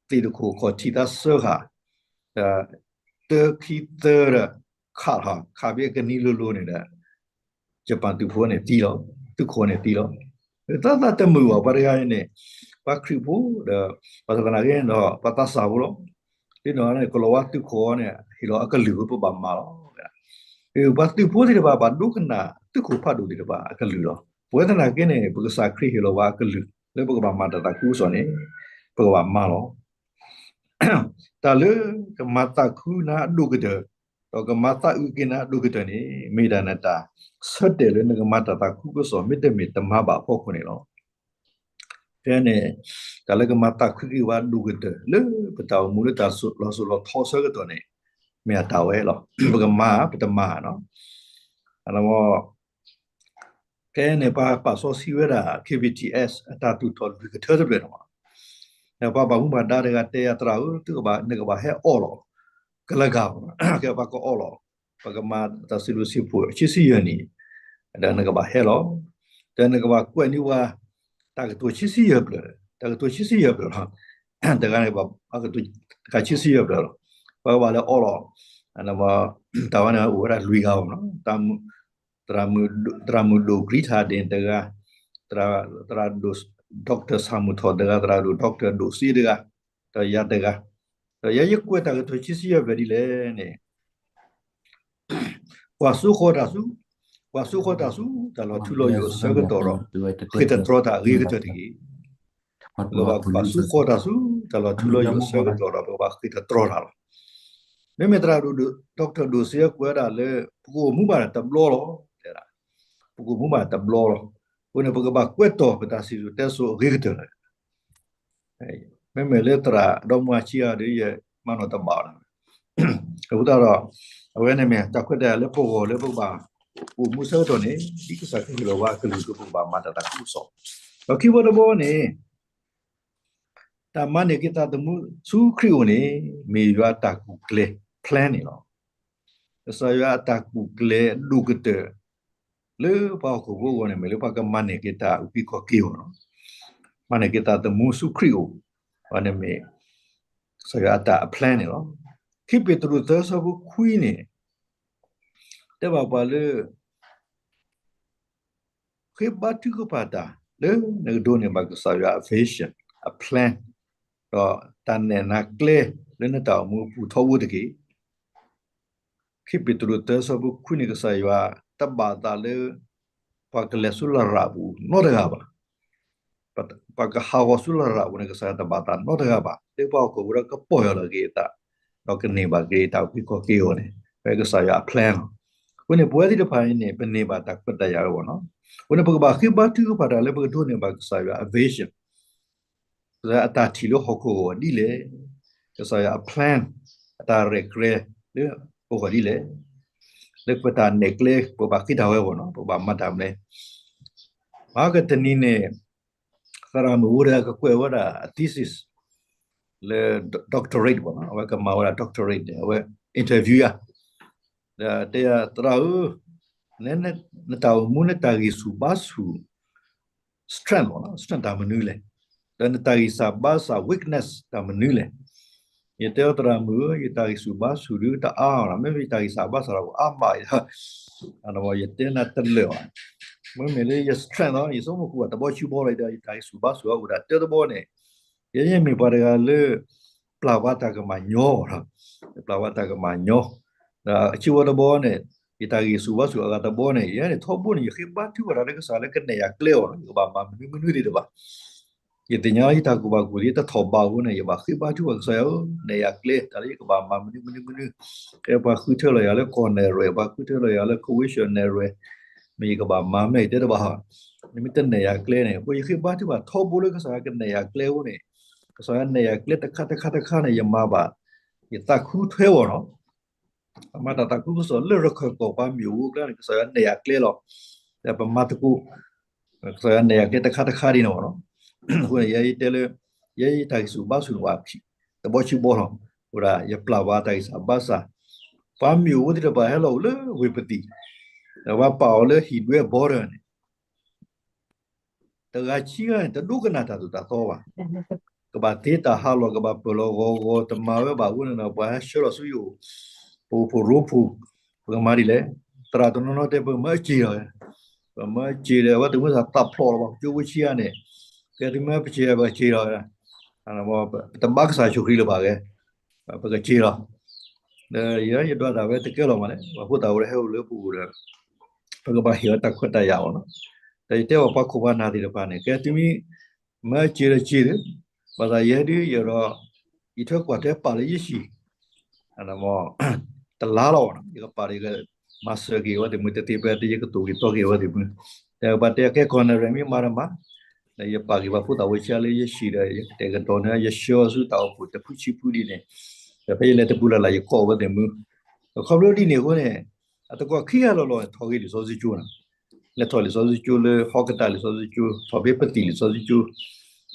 သ့ၣ်တခိၣ်ခီၣ်ထံးတၢ်စၢဃာ်, ဒီးတၢခံသၢဒီး ခးထီၣ် ခးဖဲအကနံၤလိၤလိၤန့ၣ်ဒီး Japan သုးဖိန့ၣ်သံလီၤ, သုးခိၣ်န့ၣ်သံလီၤ. သးသးတမုာ်ဘၣ် ပှၤတဂၤအံၤန့ၣ် ပှၤခရံာ်ဖိဒီး ပှၤသနာ်က့ဒီး ပှၤသးစၢ်ဖိလီၤ. ဒ်န့ၣ်န့ၣ် ကလီၤဝါသုးခိၣ်န့ၣ် ဟ့ၣ်လီၤအကလုၢ်ဝဲပဘၣ်မၤလီၤ. ပှၤသုးဖိသ့ၣ်တဖၣ်ဘၣ်ဒိကနၣ် သုးခိၣ်ဖးဒိၣ်သ့ၣ်တဖၣ်အကလုၢ်လီၤ. ပဝဲသနာ်က့န့ၣ် ပကစၢ်ခရံာ်ဟ့ၣ်လီၤပှၤအကလုၢ် လၢပကဘၣ်မၤတၢ်သးခုကစီၣ်န့ၣ် ပကဘၣ်မၤလီၤ. တၢ်လၢကမၤသးခုနၤအဒိၣ်ကတၢၢ်, ဒီးကမၤသးအုးက့ၤနၤအဒိၣ်ကတၢၢ်န့ၣ် မ့ၢ်ဒၣ်နတၢ်ဆၢတဲာ်လၢနကမၤတၢ်သးခုကစီၣ် မ့တမ့ၢ်တမၤဘၣ်အဖီခိၣ်န့ၣ်လီၤ. ဖဲန့ၣ် တၢ်လၢကမၤသးခုက့ၤပှၤအဒိၣ်ကတၢၢ် လၢပတၢ်အိၣ်မူလၢတၢ်လီၤစိၤလီၤထီအဆၢကတီၢ်န့ၣ် မ့ၢ်အတၢ်ဝဲလီၤ. ပကမၤ ပတမၤနီၤ. ဖဲန့ၣ် ပှၤပာ်စီဆှံဝဲဒၣ် K B T S အတၢ်သူၣ်ထီၣ်လွံၢ်ကထၢတဖျၢၣ်န့ၣ်လီၤ. ဒီးပှၤဘၣ်မူဘၣ်ဒါတဂၤတဲယၤ သရၣ်ဧၢ, သုကဘၣ် နကဘၣ်ဟဲအီၣ်လီၤ ကလၤဂၤ, ကဲပှၤကအီၣ်လီၤ ပကမၤတၢ်စံးဘျုးစံးဖှိၣ်ဆံဆံယဲၢ်နံၣ်, ဒီးနကဘၣ်ဟဲလီၤ. ဒီးနကဘၣ်ကွဲးန့ၢ်ပှၤ တၢ်ကတိၤဆံဆံယဲၢ်ဖျၢၣ်, တၢ်ကတိၤဆံဆံယဲၢ်ဖျၢၣ်လီၤ. တဂၤန့ၣ် တၢ်ကတိၤတခါဆံဆံယဲၢ်ဖျၢၣ်လီၤ. ပှၤကဘၣ်လဲၤအီၣ်လီၤ. တၢ်ဝဲန့ၣ်အိၣ်ဝဲဒၣ်လွံၢ်ဂၤဘၣ်နီၤ. သရၣ်မုၣ်ဒိၣ် Greta ဒ့ၣ်တဂၤ, သရၣ်ဒိၣ် doctor ဆၣ်မုၢ်ထီၣ်တဂၤ, သရၣ်ဒိၣ် doctor ဒိၣ်စ့တဂၤ, ဒီးယၤတဂၤ, ဒီးယဲယကွဲးတၢ်ကတိၤဆံဆံယဲၢ်ဖျၢၣ်ဒ်လဲၣ်န့ၣ် ပှၤစိဃီၤတၢ်ဆူ, ပှၤစိဃီၤတၢ်ဆူ တၢ်လီၤထူလီၤယိာ်အဆၢကတီၢ်ဒီး ဃ့ၢ်တတြီတၢ်အဂ့ၤကတၢၢ်တဂ့ၤ. ပဘၣ်ပှၤစိဃီၤတၢ်ဆူ တၢ်လီၤထူလီၤယိာ်အဆၢကတီၢ်ဒီး ပကဘၣ်ဃ့ၢ်တတြီတၢ်လီၤ. မ့မ့ၢ်သရၣ်ဒိၣ် doctor ဒိၣ်စ့ကွဲးဒၣ်လၢ ပကအိၣ်မူဘၣ်တဘျီလီၤ, ပကအိၣ်မူဘၣ်တဘျီလီၤ. အဃိန့ၣ် ပကဘၣ်ကွဲးတီၢ်ပတၢ်စံၣ်စိၤတဲစိၤအဂ့ၤကတၢၢ်လီၤ. မ့မ့ၢ်လၢသရၣ်ဒီမါဆံးအါဒီး ယမၤနီၣ်တဘၣ်အီၤ, အဃိသတးဒီး အဝဲန့ၣ်မ့ၢ်တၢ်ခွဲးတၢ်ယာ်လၢပဂီၢ်လၢပကဘၣ်အိၣ်မူဆၢကတီၢ်န့ၣ် ဒ်ကစၢ်ခရံာ်ဟ့ၣ်လီၤပှၤအကလုၢ် ပကဘၣ်မၤတၢ်သးခုကစီၣ်, ဒီးခံဘီတဘီန့ၣ် တၢ်မၤန့ၢ်က့ၤသးသမူဆူခရံာ်အအိၣ်န့ၣ် မ့ၢ်ယွၤအတၢ်ကူၣ်ကျဲ plan န့ၣ်လီၤ. ကစၢ်ယွၤအတၢ်ကူၣ်ကျဲအဒိၣ်ကတၢၢ် လၢပှၤဟီၣ်ခိၣ်ဖိအဂီၢ်န့ၣ် မ့ၢ်လၢပှၤကမၤန့ၢ်က့ၤတၢ်အုၣ်က့ၤခီၣ်က့ၤအဂီၢ်လီၤ. မၤန့ၢ်က့ၤသးသမူဆူခရံာ်အအိၣ်, အဝဲန့ၣ်မ့ၢ် ကစၢ်ယွၤအတၢ်အ plan န့ၣ်လီၤ. ခံပ့းတရူးသၢဆၢဖိခွံန့ၣ် တဲဘၣ်ပှၤလၢ ဃ့ဘါထုကဖၣ်တၢ် လၢနကဒိးန့ၢ်ဘၣ်ကစၢ်ယွၤအ vision, အ plan, ဒီးတၢ်နဲၣ်နၤကျဲလၢနတၢ်အိၣ်မူအပူၤထီဘိတက့ၢ်. ခံပ့းတရူးသၢဆၢဖိခွံန့ၣ် ကစၢ်ယွၤတဘၣ်သးလၢ ပှၤကလဲၤဆူလရာ်ပူၤနီတဂၤဘၣ်. ပှၤကဟးဂီၤဆူလရာ်ပူၤန့ၣ် ကစၢ်ယွၤတဘၣ်သးနီတဂၤဘၣ်. လၢပှၤဟီၣ်ခိၣ်ဖိဒီးကပီၢ်ယၢ်လီၤက့ၤအသး, ဒီးကန့ၢ်ဘၣ်က့ၤတၢ်အုၣ်က့ၤခီၣ်က့ၤအဂီၢ်န့ၣ် ဖဲကစၢ်ယွၤအ plan လီၤ. အဃိန့ၣ် ပဝဲသ့ၣ်တဖၣ်အံၤန့ၣ် ပန့ၢ်ဘၣ်တၢ်ခွဲးတၢ်ယာ်ဝဲဘၣ်နီၤ. အဃိန့ၣ် ပကဘၣ်ဃ့ဘါထုကဖၣ်တၢ်လၢပကဒိးန့ၢ်ဘၣ်ကစၢ်ယွၤအ vision, ကစၢ်ယွၤအတၢ်ထံၣ်လၢဟီၣ်ခိၣ်အဂီၢ်ဒ်လဲၣ်, ကစၢ်ယွၤအ plan, အတၢ်ရဲၣ်ကျဲၤလၢပဂီၢ်ဒ်လဲၣ်, လၢပတၢ်နဲၣ်ကျဲ ပဘၣ်ဃ့တၢ်ဝဲဘၣ်နီၤ, ပဘၣ်မၤတၢ်မနုၤလဲၣ်. မဟါကတနံၤန့ၣ် သရၣ်မုၣ်ဖိတဂၤကကွဲးဝဲဒၣ်အ thesis လၢ doctorate ဘၣ်နီၤ, အဝဲကမၤဝဲဒၣ် doctorate န့ၣ် အဝဲ interview ယၤ, ဒီးတဲယၤ သရၣ်ဧၢ, နတၢ်အိၣ်မူ နတၢ်ဂံၢ်ဆူၣ်ဘါဆူၣ် strength လီၤ, strength တၢ်မနုၤလဲၣ်, ဒီးနတၢ်ဂံၢ်စၢ်ဘါစၢ် weakness တၢ်မနုၤလဲၣ်. ယတဲအီၤသရၣ်မုၣ်ဧၢ, ယတၢ်ဂံၢ်ဆူၣ်ဘါဆူၣ်ဒုတအါလီၤ, မ့မ့ၢ်ယတၢ်ဂံၢ်စၢ်ဘါစၢ်ဒီးကအါမး, ယတဲနၤတလၢာ်ဘၣ်. မ့မ့ၢ်လၢယ strength လီၤ, ယဆိကမိၣ်ဃုာ်ဘၣ်တဘီဆံဘီလီၤ, ယတၢ်ဂံၢ်ဆူၣ်ဘါဆူၣ်အအိၣ်ဒၣ်တၢ်တဘီန့ၣ်, ယဲယမ့ၢ်ပှၤတဂၤလၢ ပျၢ်ဝါတၢ်ကမၣ်ညီလီၤ, ပျၢ်ဝါတၢ်ကမၣ်ညီ, ဒီးအဆံးဝဲတဘီန့ၣ်, ယတၢ်ဂံၢ်ဆူၣ်ဘါဆူၣ်အဂၤတဘီန့ၣ်, ယဲန့ၣ်ထီဘိန့ၣ် ယဃ့ဘါထုကဖၣ်တၢ်လၢကစၢ်လၢကနဲၣ်ယၤကျဲအီၤလီၤ, ယကဘၣ်မၤမနုၤမနုၤသ့ၣ်တဖၣ်. ယသ့ၣ်ညါလၢယတၢ်ကူၣ်ဘၣ်ကူၣ်သ့တထီၣ်ဘးအဃိန့ၣ်, ယဘၣ်ဃ့ဘါထုကဖၣ်ကစၢ်ယွၤဧၢ, နဲၣ်ယၤကျဲ တၢ်လၢယကဘၣ်မၤမနုၤမနုၤမနုၤ, ကဲပှၤဃုထၢလီၤယၤလၢကီၢ်နဲၣ်ရွဲၣ်, ပှၤဃုထၢလီၤယၤလၢ commission နဲၣ်ရွဲၣ်, မ့ၢ်ယကဘၣ်မၤမ့ၢ်ယတဲတဘၣ်ဟီ, နမ့ၢ်တနဲၣ်ယၤကျဲန့ၣ်, အဃိယဃ့ဘါထုကဖၣ်ထီဘိလၢကစၢ်ယွၤကနဲၣ်ယၤကျဲအဃိန့ၣ်, ကစၢ်ယွၤနဲၣ်ယၤကျဲတခါတခါတခါန့ၣ် ယမၤဘၣ်, ယသးခုထွဲအီၤလီၤ. မၤတၢ်သးခုကစီၣ်လၢရခၢၣ်ကီၢ်ပှၤမ့ၢ်အိၣ်အကျါန့ၣ် ကစၢ်ယွၤနဲၣ်ယၤကျဲလီၤ. ဒီးပမၤသကိး, ကစၢ်ယွၤနဲၣ်ယၤကျဲတခါတခါဒ်န့ၣ်လီၤ. အဃိန့ၣ် ယဲယတဲလၢ, ယဲယတၢ်ဂံၢ်ဆူၣ်ဘါဆူၣ်န့ၣ်ဘၣ်, တဘီဆံဘီလီၤ, အဃိဒၣ်ယပျၢ်ဝါတၢ်ဂံၢ်စၢ်ဘါစၢ်, ပှၤမ့ၢ်အိၣ်သ့ၣ်တဖၣ်ဟဲလီၤအိၣ်လၢဝ့ၢ်ပသံၣ်, ဒီးပှၤပာ်အီၤလၢဟံၣ်ဒွဲဘီဒၢန့ၣ် တဂၤခံဂၤန့ၣ် တဒိကနၣ်တၢ်သိၣ်တၢ်သီဘၣ်. ကဘၣ်သ့တၢ်ဟးလီၢ်, ကဘၣ်ပၢၢ်လီၤဂီၤဂီၤ, တမၤဝဲဘၣ်အဃိန့ၣ်ဒီး ပှၤဟဲဆှၢလီၤဆူယအိၣ်, ပအိၣ်ဖှိၣ်ရိဖှိၣ်, ပကမၤဒ်လဲၣ်. သရၣ်တနီၤနီၤတဲ ပမၢအစ့ၢ်လီၤ, ပမၢအစ့ၢ်ဒီး အဝဲသ့ၣ်မ့ၢ်သးသးဖျိးလီၤဘၣ်, ကၠိဖိဆံးဧါန့ၣ်, ကဲသုမ့ၢ်ပစ့ၢ်လီၤ ပကစ့ၢ်လီၤ, ပတဘါကစၢ်ယ့ၣ်ၡူးခရံာ်လၢၤဘၣ်ဂ့ၤ, ပကစ့ၢ်လီၤ. ဒီးယဲယဒွးတၢ်ဝဲတကဲလီၤမးလဲၣ်, ပှၤဖိသၣ်ဝဲဟဲအိၣ်လၢပအိၣ်ဒီး ပကဘၣ်ဟ့ၣ်အီၤတၢ်ခွဲးတၢ်ယာ်အီၤလီၤ. ဒီးယတဲဘၣ်ပှၤခိၣ်ပှၤနၢ်သ့ၣ်တဖၣ်န့ၣ်, ကဲသုမ့ၢ်မၢစ့ၢ်ဒီးစ့ၢ်ဒီး, ဘၣ်ဆၣ်ယဲဒုးယဒီး, ယထွဲကွၢ်ထွဲပာ်လၢယဟံၣ် တလါလီၤ, ယကပာ်ဒီးယကမၤစၢၤက့ၤအဝဲသ့ၣ်မုၢ်, တသ့ဖဲသ့ ယကတိၤက့ၤတီက့ၤအဝဲသ့ၣ်မုၢ်, ဒီးပှၤတဲကဲကီၢ်နဲၣ်ရွဲၣ်မ့ၢ်မၤတမၤ, ဒီးယပာ်က့ၤပှၤဖိသၣ်ဝဲဆံးလၢယဟံၣ်ဒီး ယကတဲာ်ကတီၤန့ၢ် ယဆှၢအီၤဆူတၢ်အိၣ်ဖှိၣ်တဖုဆံဖုဒ်န့ၣ်, ဒီးဖဲယလဲၤတပူၤလၢ်လၢ် ယကိးအဝဲသ့ၣ်မုၢ်, ဒီးခီဖျိဒ်န့ၣ်အဃိန့ၣ်, အသကိးခံဂၤလီၤလီၤ ထီၣ်ဂ့ၤလံာ်စီဆှံကၠိန့ၣ်, လဲၤထီၣ်လံာ်စီဆှံကၠိလၢဟီၣ်ကတၢၢ်လံာ်စီဆှံကၠိ, ထီၣ်ဘ့ပသံၣ်လံာ်စီဆှံကၠိ,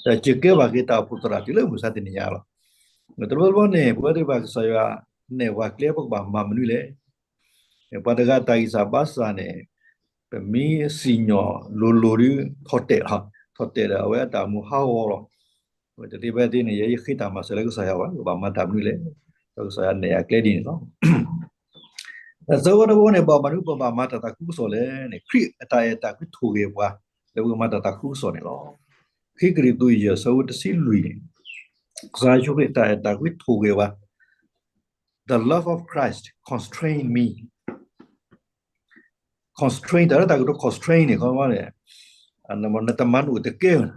ဒီးစ့ၢ်ကဲဘၣ်က့ၤတၢ်အိၣ်ဖှိၣ်သရၣ်တုၤလၢမုၢ်မဆါတနံၤညါလီၤ. တဘျီဘျီန့ၣ် ပဝဲသ့ၣ်တဖၣ်ကစၢ်ယွၤနဲၣ်ပှၤကျဲ ပကဘၣ်မၤမနုၤလဲၣ်. ပှၤတဂၤတၢ်ဂံၢ်စၢ်ဘါစၢ်န့ၣ်, ပမ့ၢ်စံၣ်ညီၣ်လိၤလိၤဒုး ထီၣ်တဲာ်လီၤ, ထီၣ်တဲာ်ဒီးအဝဲအတၢ်အိၣ်မူဟးဂီၤလီၤ. တသ့ဖဲသ့န့ၣ် ယဲယဃ့တၢ်မၤစၢၤလၢကစၢ်ယွၤဘၣ်, ယကဘၣ်မၤတၢ်မနုၤလဲၣ်, ဒီးကစၢ်ယွၤနဲၣ်ယၤကျဲဒ်န့ၣ်လီၤ. ဒီးသၢဝီတဘီန့ၣ် ဘၣ်မနုၤပဘၣ်မၤတၢ်သးခုကစီၣ်လဲၣ်န့ၣ်, ခရံာ်အတၢ်အဲၣ်တၢ်ကွံထိၣ်ဂဲၤပှၤ, လၢပကမၤတၢ်သးခုကစီၣ်န့ၣ်လီၤ. ခံကရံၣ်သူးယဲၢ် ဆၢဖိတဆံလွံၢ်န့ၣ်, ကစၢ်ယ့ၣ်ၡူးခရံာ်အတၢ်အဲၣ်တၢ်ကွံထိၣ်ဂဲၤပှၤ, The love of Christ constrain me. Constrain တၢ်လၢတၢ်ကတိၤ constrain န့ၣ် ခီန့ၣ်, နတမၤနအိၣ်တကဲဘၣ်,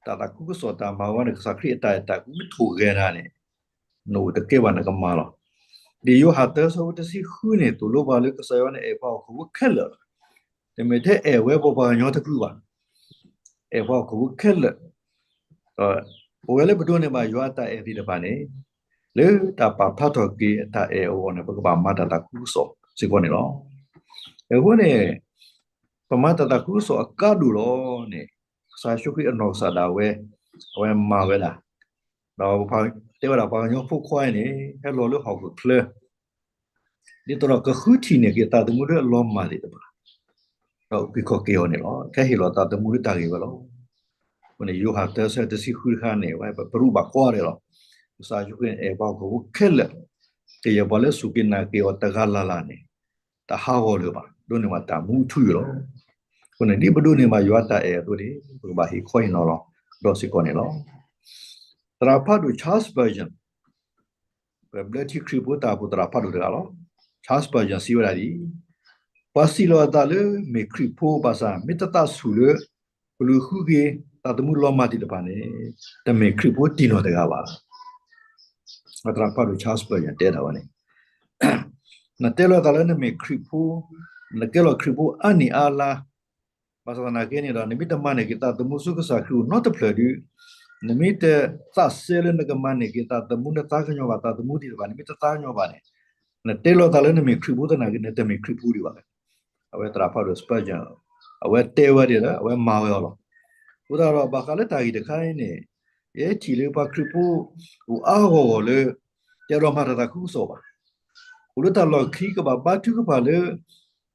တၢ်သးခုကစီၣ်တၢ်မၤဝဲန့ၣ် ကစၢ်ခရံာ်အတၢ်အဲၣ်တၢ်ကွံထိၣ်ဂဲၤနၤန့ၣ်, နအိၣ်တကဲဘၣ်နကမၤလီၤ. ဒ်ယိၤဟၣ်သၢဆၢဖိတဆံဃုန့ၣ် သိၣ်လိပှၤလၢကစၢ်ယွၤန့ၣ်အဲၣ်ပှၤဟီၣ်ခိၣ်ဖိခဲလၢာ်လီၤ. တမ့ၢ်ထဲအဲၣ်ဝဲပှၤပှၤကညီတဖုဘၣ်, အဲၣ်ပှၤဟီၣ်ခိၣ်ဖိခဲလၢာ်, ဒီးပဝဲလၢပဒိးန့ၢ်ဘၣ်ယွၤအတၢ်အဲၣ်သ့ၣ်တဖၣ်န့ၣ်, လၢတၢ်ပာ်ဖျါထီၣ်က့ၤအတၢ်အဲၣ်အဂီၢ်န့ၣ် ပကဘၣ်မၤတၢ်သးခုကစီၣ်စ့ၢ်ကီးန့ၣ်လီၤ. အဃိန့ၣ်, ပမၤတၢ်သးခုကစီၣ်အကါဒိၣ်လီၤန့ၣ်, ကစၢ်ယ့ၣ်ၡူးခရံာ်အနီၢ်ကစၢ်ဒၣ်ဝဲ, အဝဲမၤဝဲဒၣ်, ဒီးတဲဝဲဒၣ်ပှၤကညီဖိခွါအံၤန့ၣ် ဟဲလီၤလၢဟီၣ်ခိၣ်ချၢ ဒ်သိးဒီးကဃုထံၣ်န့ၢ်က့ၤသးသမူလၢအလီၤမၢ်သ့ၣ်တဖၣ်, ဒီးက့ၤခီၣ်က့ၤအီၤန့ၣ်လီၤ. ကဟ့ၣ်လီၤသးသမူလၢတၢ်ဂ့ၢ်ဝဲလီၤ. အဃိန့ၣ် ယိၤဟၣ်သၢဆၢတဆံဃုတခါန့ၣ် ဝဲပရူးဘၣ်ကွၢ်ဒဲးလီၤ. ကစၢ်ယ့ၣ်ၡူးခရံာ်န့ၣ် အဲၣ်ပှၤဟီၣ်ခိၣ်ဖိခဲလၢာ်, ကယဲၢ်ပှၤလၢစူၢ်က့ၤနာ်က့ၤအီၤတဂၤလၢ်လၢ်န့ၣ်, တဟးဂီၤလၢၤဘၣ်, ဒိးန့ၢ်ဘၣ်တၢ်မူအထူအယိာ်လီၤ. အဃိန့ၣ် ဒ်ပဒိးန့ၢ်ဘၣ်ယွၤတၢ်အဲၣ်အသိးန့ၣ် ပကဘၣ်ဟ့ၣ်ခီဟ့ၣ်နီၤလီၤဒီးစ့ၢ်ကီးန့ၣ်လီၤ. သရၣ်ဖးဒိၣ် Charles Spurgeon ပဘျၢထံခရံာ်ဖိတၢ်အိၣ်ဖှိၣ်သရၣ်ဖးဒိၣ်တဂၤလီၤ. Charles Spurgeon စံးဝဲဒၣ်ဒ်အံၤ, ပှၤစံးလီၤအသးလၢမ့ၢ်ခရံာ်ဖိဘၣ်ဆၣ် မ့ၢ်တသးဆူၣ်လၢ ကလူးဃုက့ၤသးသမူလီၤမၢ်သ့ၣ်တဖၣ်န့ၣ်, တမ့ၢ်ခရံာ်ဖိတံၢ်နီၢ်တဂၤဘၣ်. သရၣ်ဖးဒိၣ် Charles Spurgeon တဲတၢ်ဝဲန့ၣ်, နတဲလီၤသးလၢနမ့ၢ်ခရံာ်ဖိ, နကဲလီၤခရံာ်ဖိအါနံၣ်အါလါ, ဘၣ်ဆၣ်သနာ်က့န့ၣ်ဒီး နမ့ၢ်တမၤန့ၢ်က့ၤသးသမူဆူကစၢ်ခရံာ်အအိၣ်နီတဖျၢၣ်ဒီး, နမ့ၢ်တသးစဲလၢနကမၤန့ၢ်က့ၤသးသမူ နသးကညီၤဘၣ်သးသမူသ့ၣ်တဖၣ် နမ့ၢ်တသးကညီၤဘၣ်န့ၣ်, နတဲလီၤသးလၢနမ့ၢ်ခရံာ်ဖိသနာ်က့ နတမ့ၢ်ခရံာ်ဖိဒံးဘၣ်. အဝဲသရၣ်ဖးဒိၣ် Spurgeon အဝဲတဲဝဲဒၣ်ဒီး အဝဲမၤဝဲအီၤလီၤ. အဃိသတးဒီး ဘၣ်ဃးလၢတၢ်ဂ့ၢ်တခါအံၤန့ၣ်, ယဲထံၣ်လၢပှၤခရံာ်ဖိ အိၣ်အါဂီၢ်ဂီၢ်လၢ တအဲၣ်ဒိးမၤတၢ်သးခုကစီၣ်ဘၣ်. အိၣ်လၢတၢ်လီၢ်ခံကဘၣ်ဘါထုကဖၣ်လၢ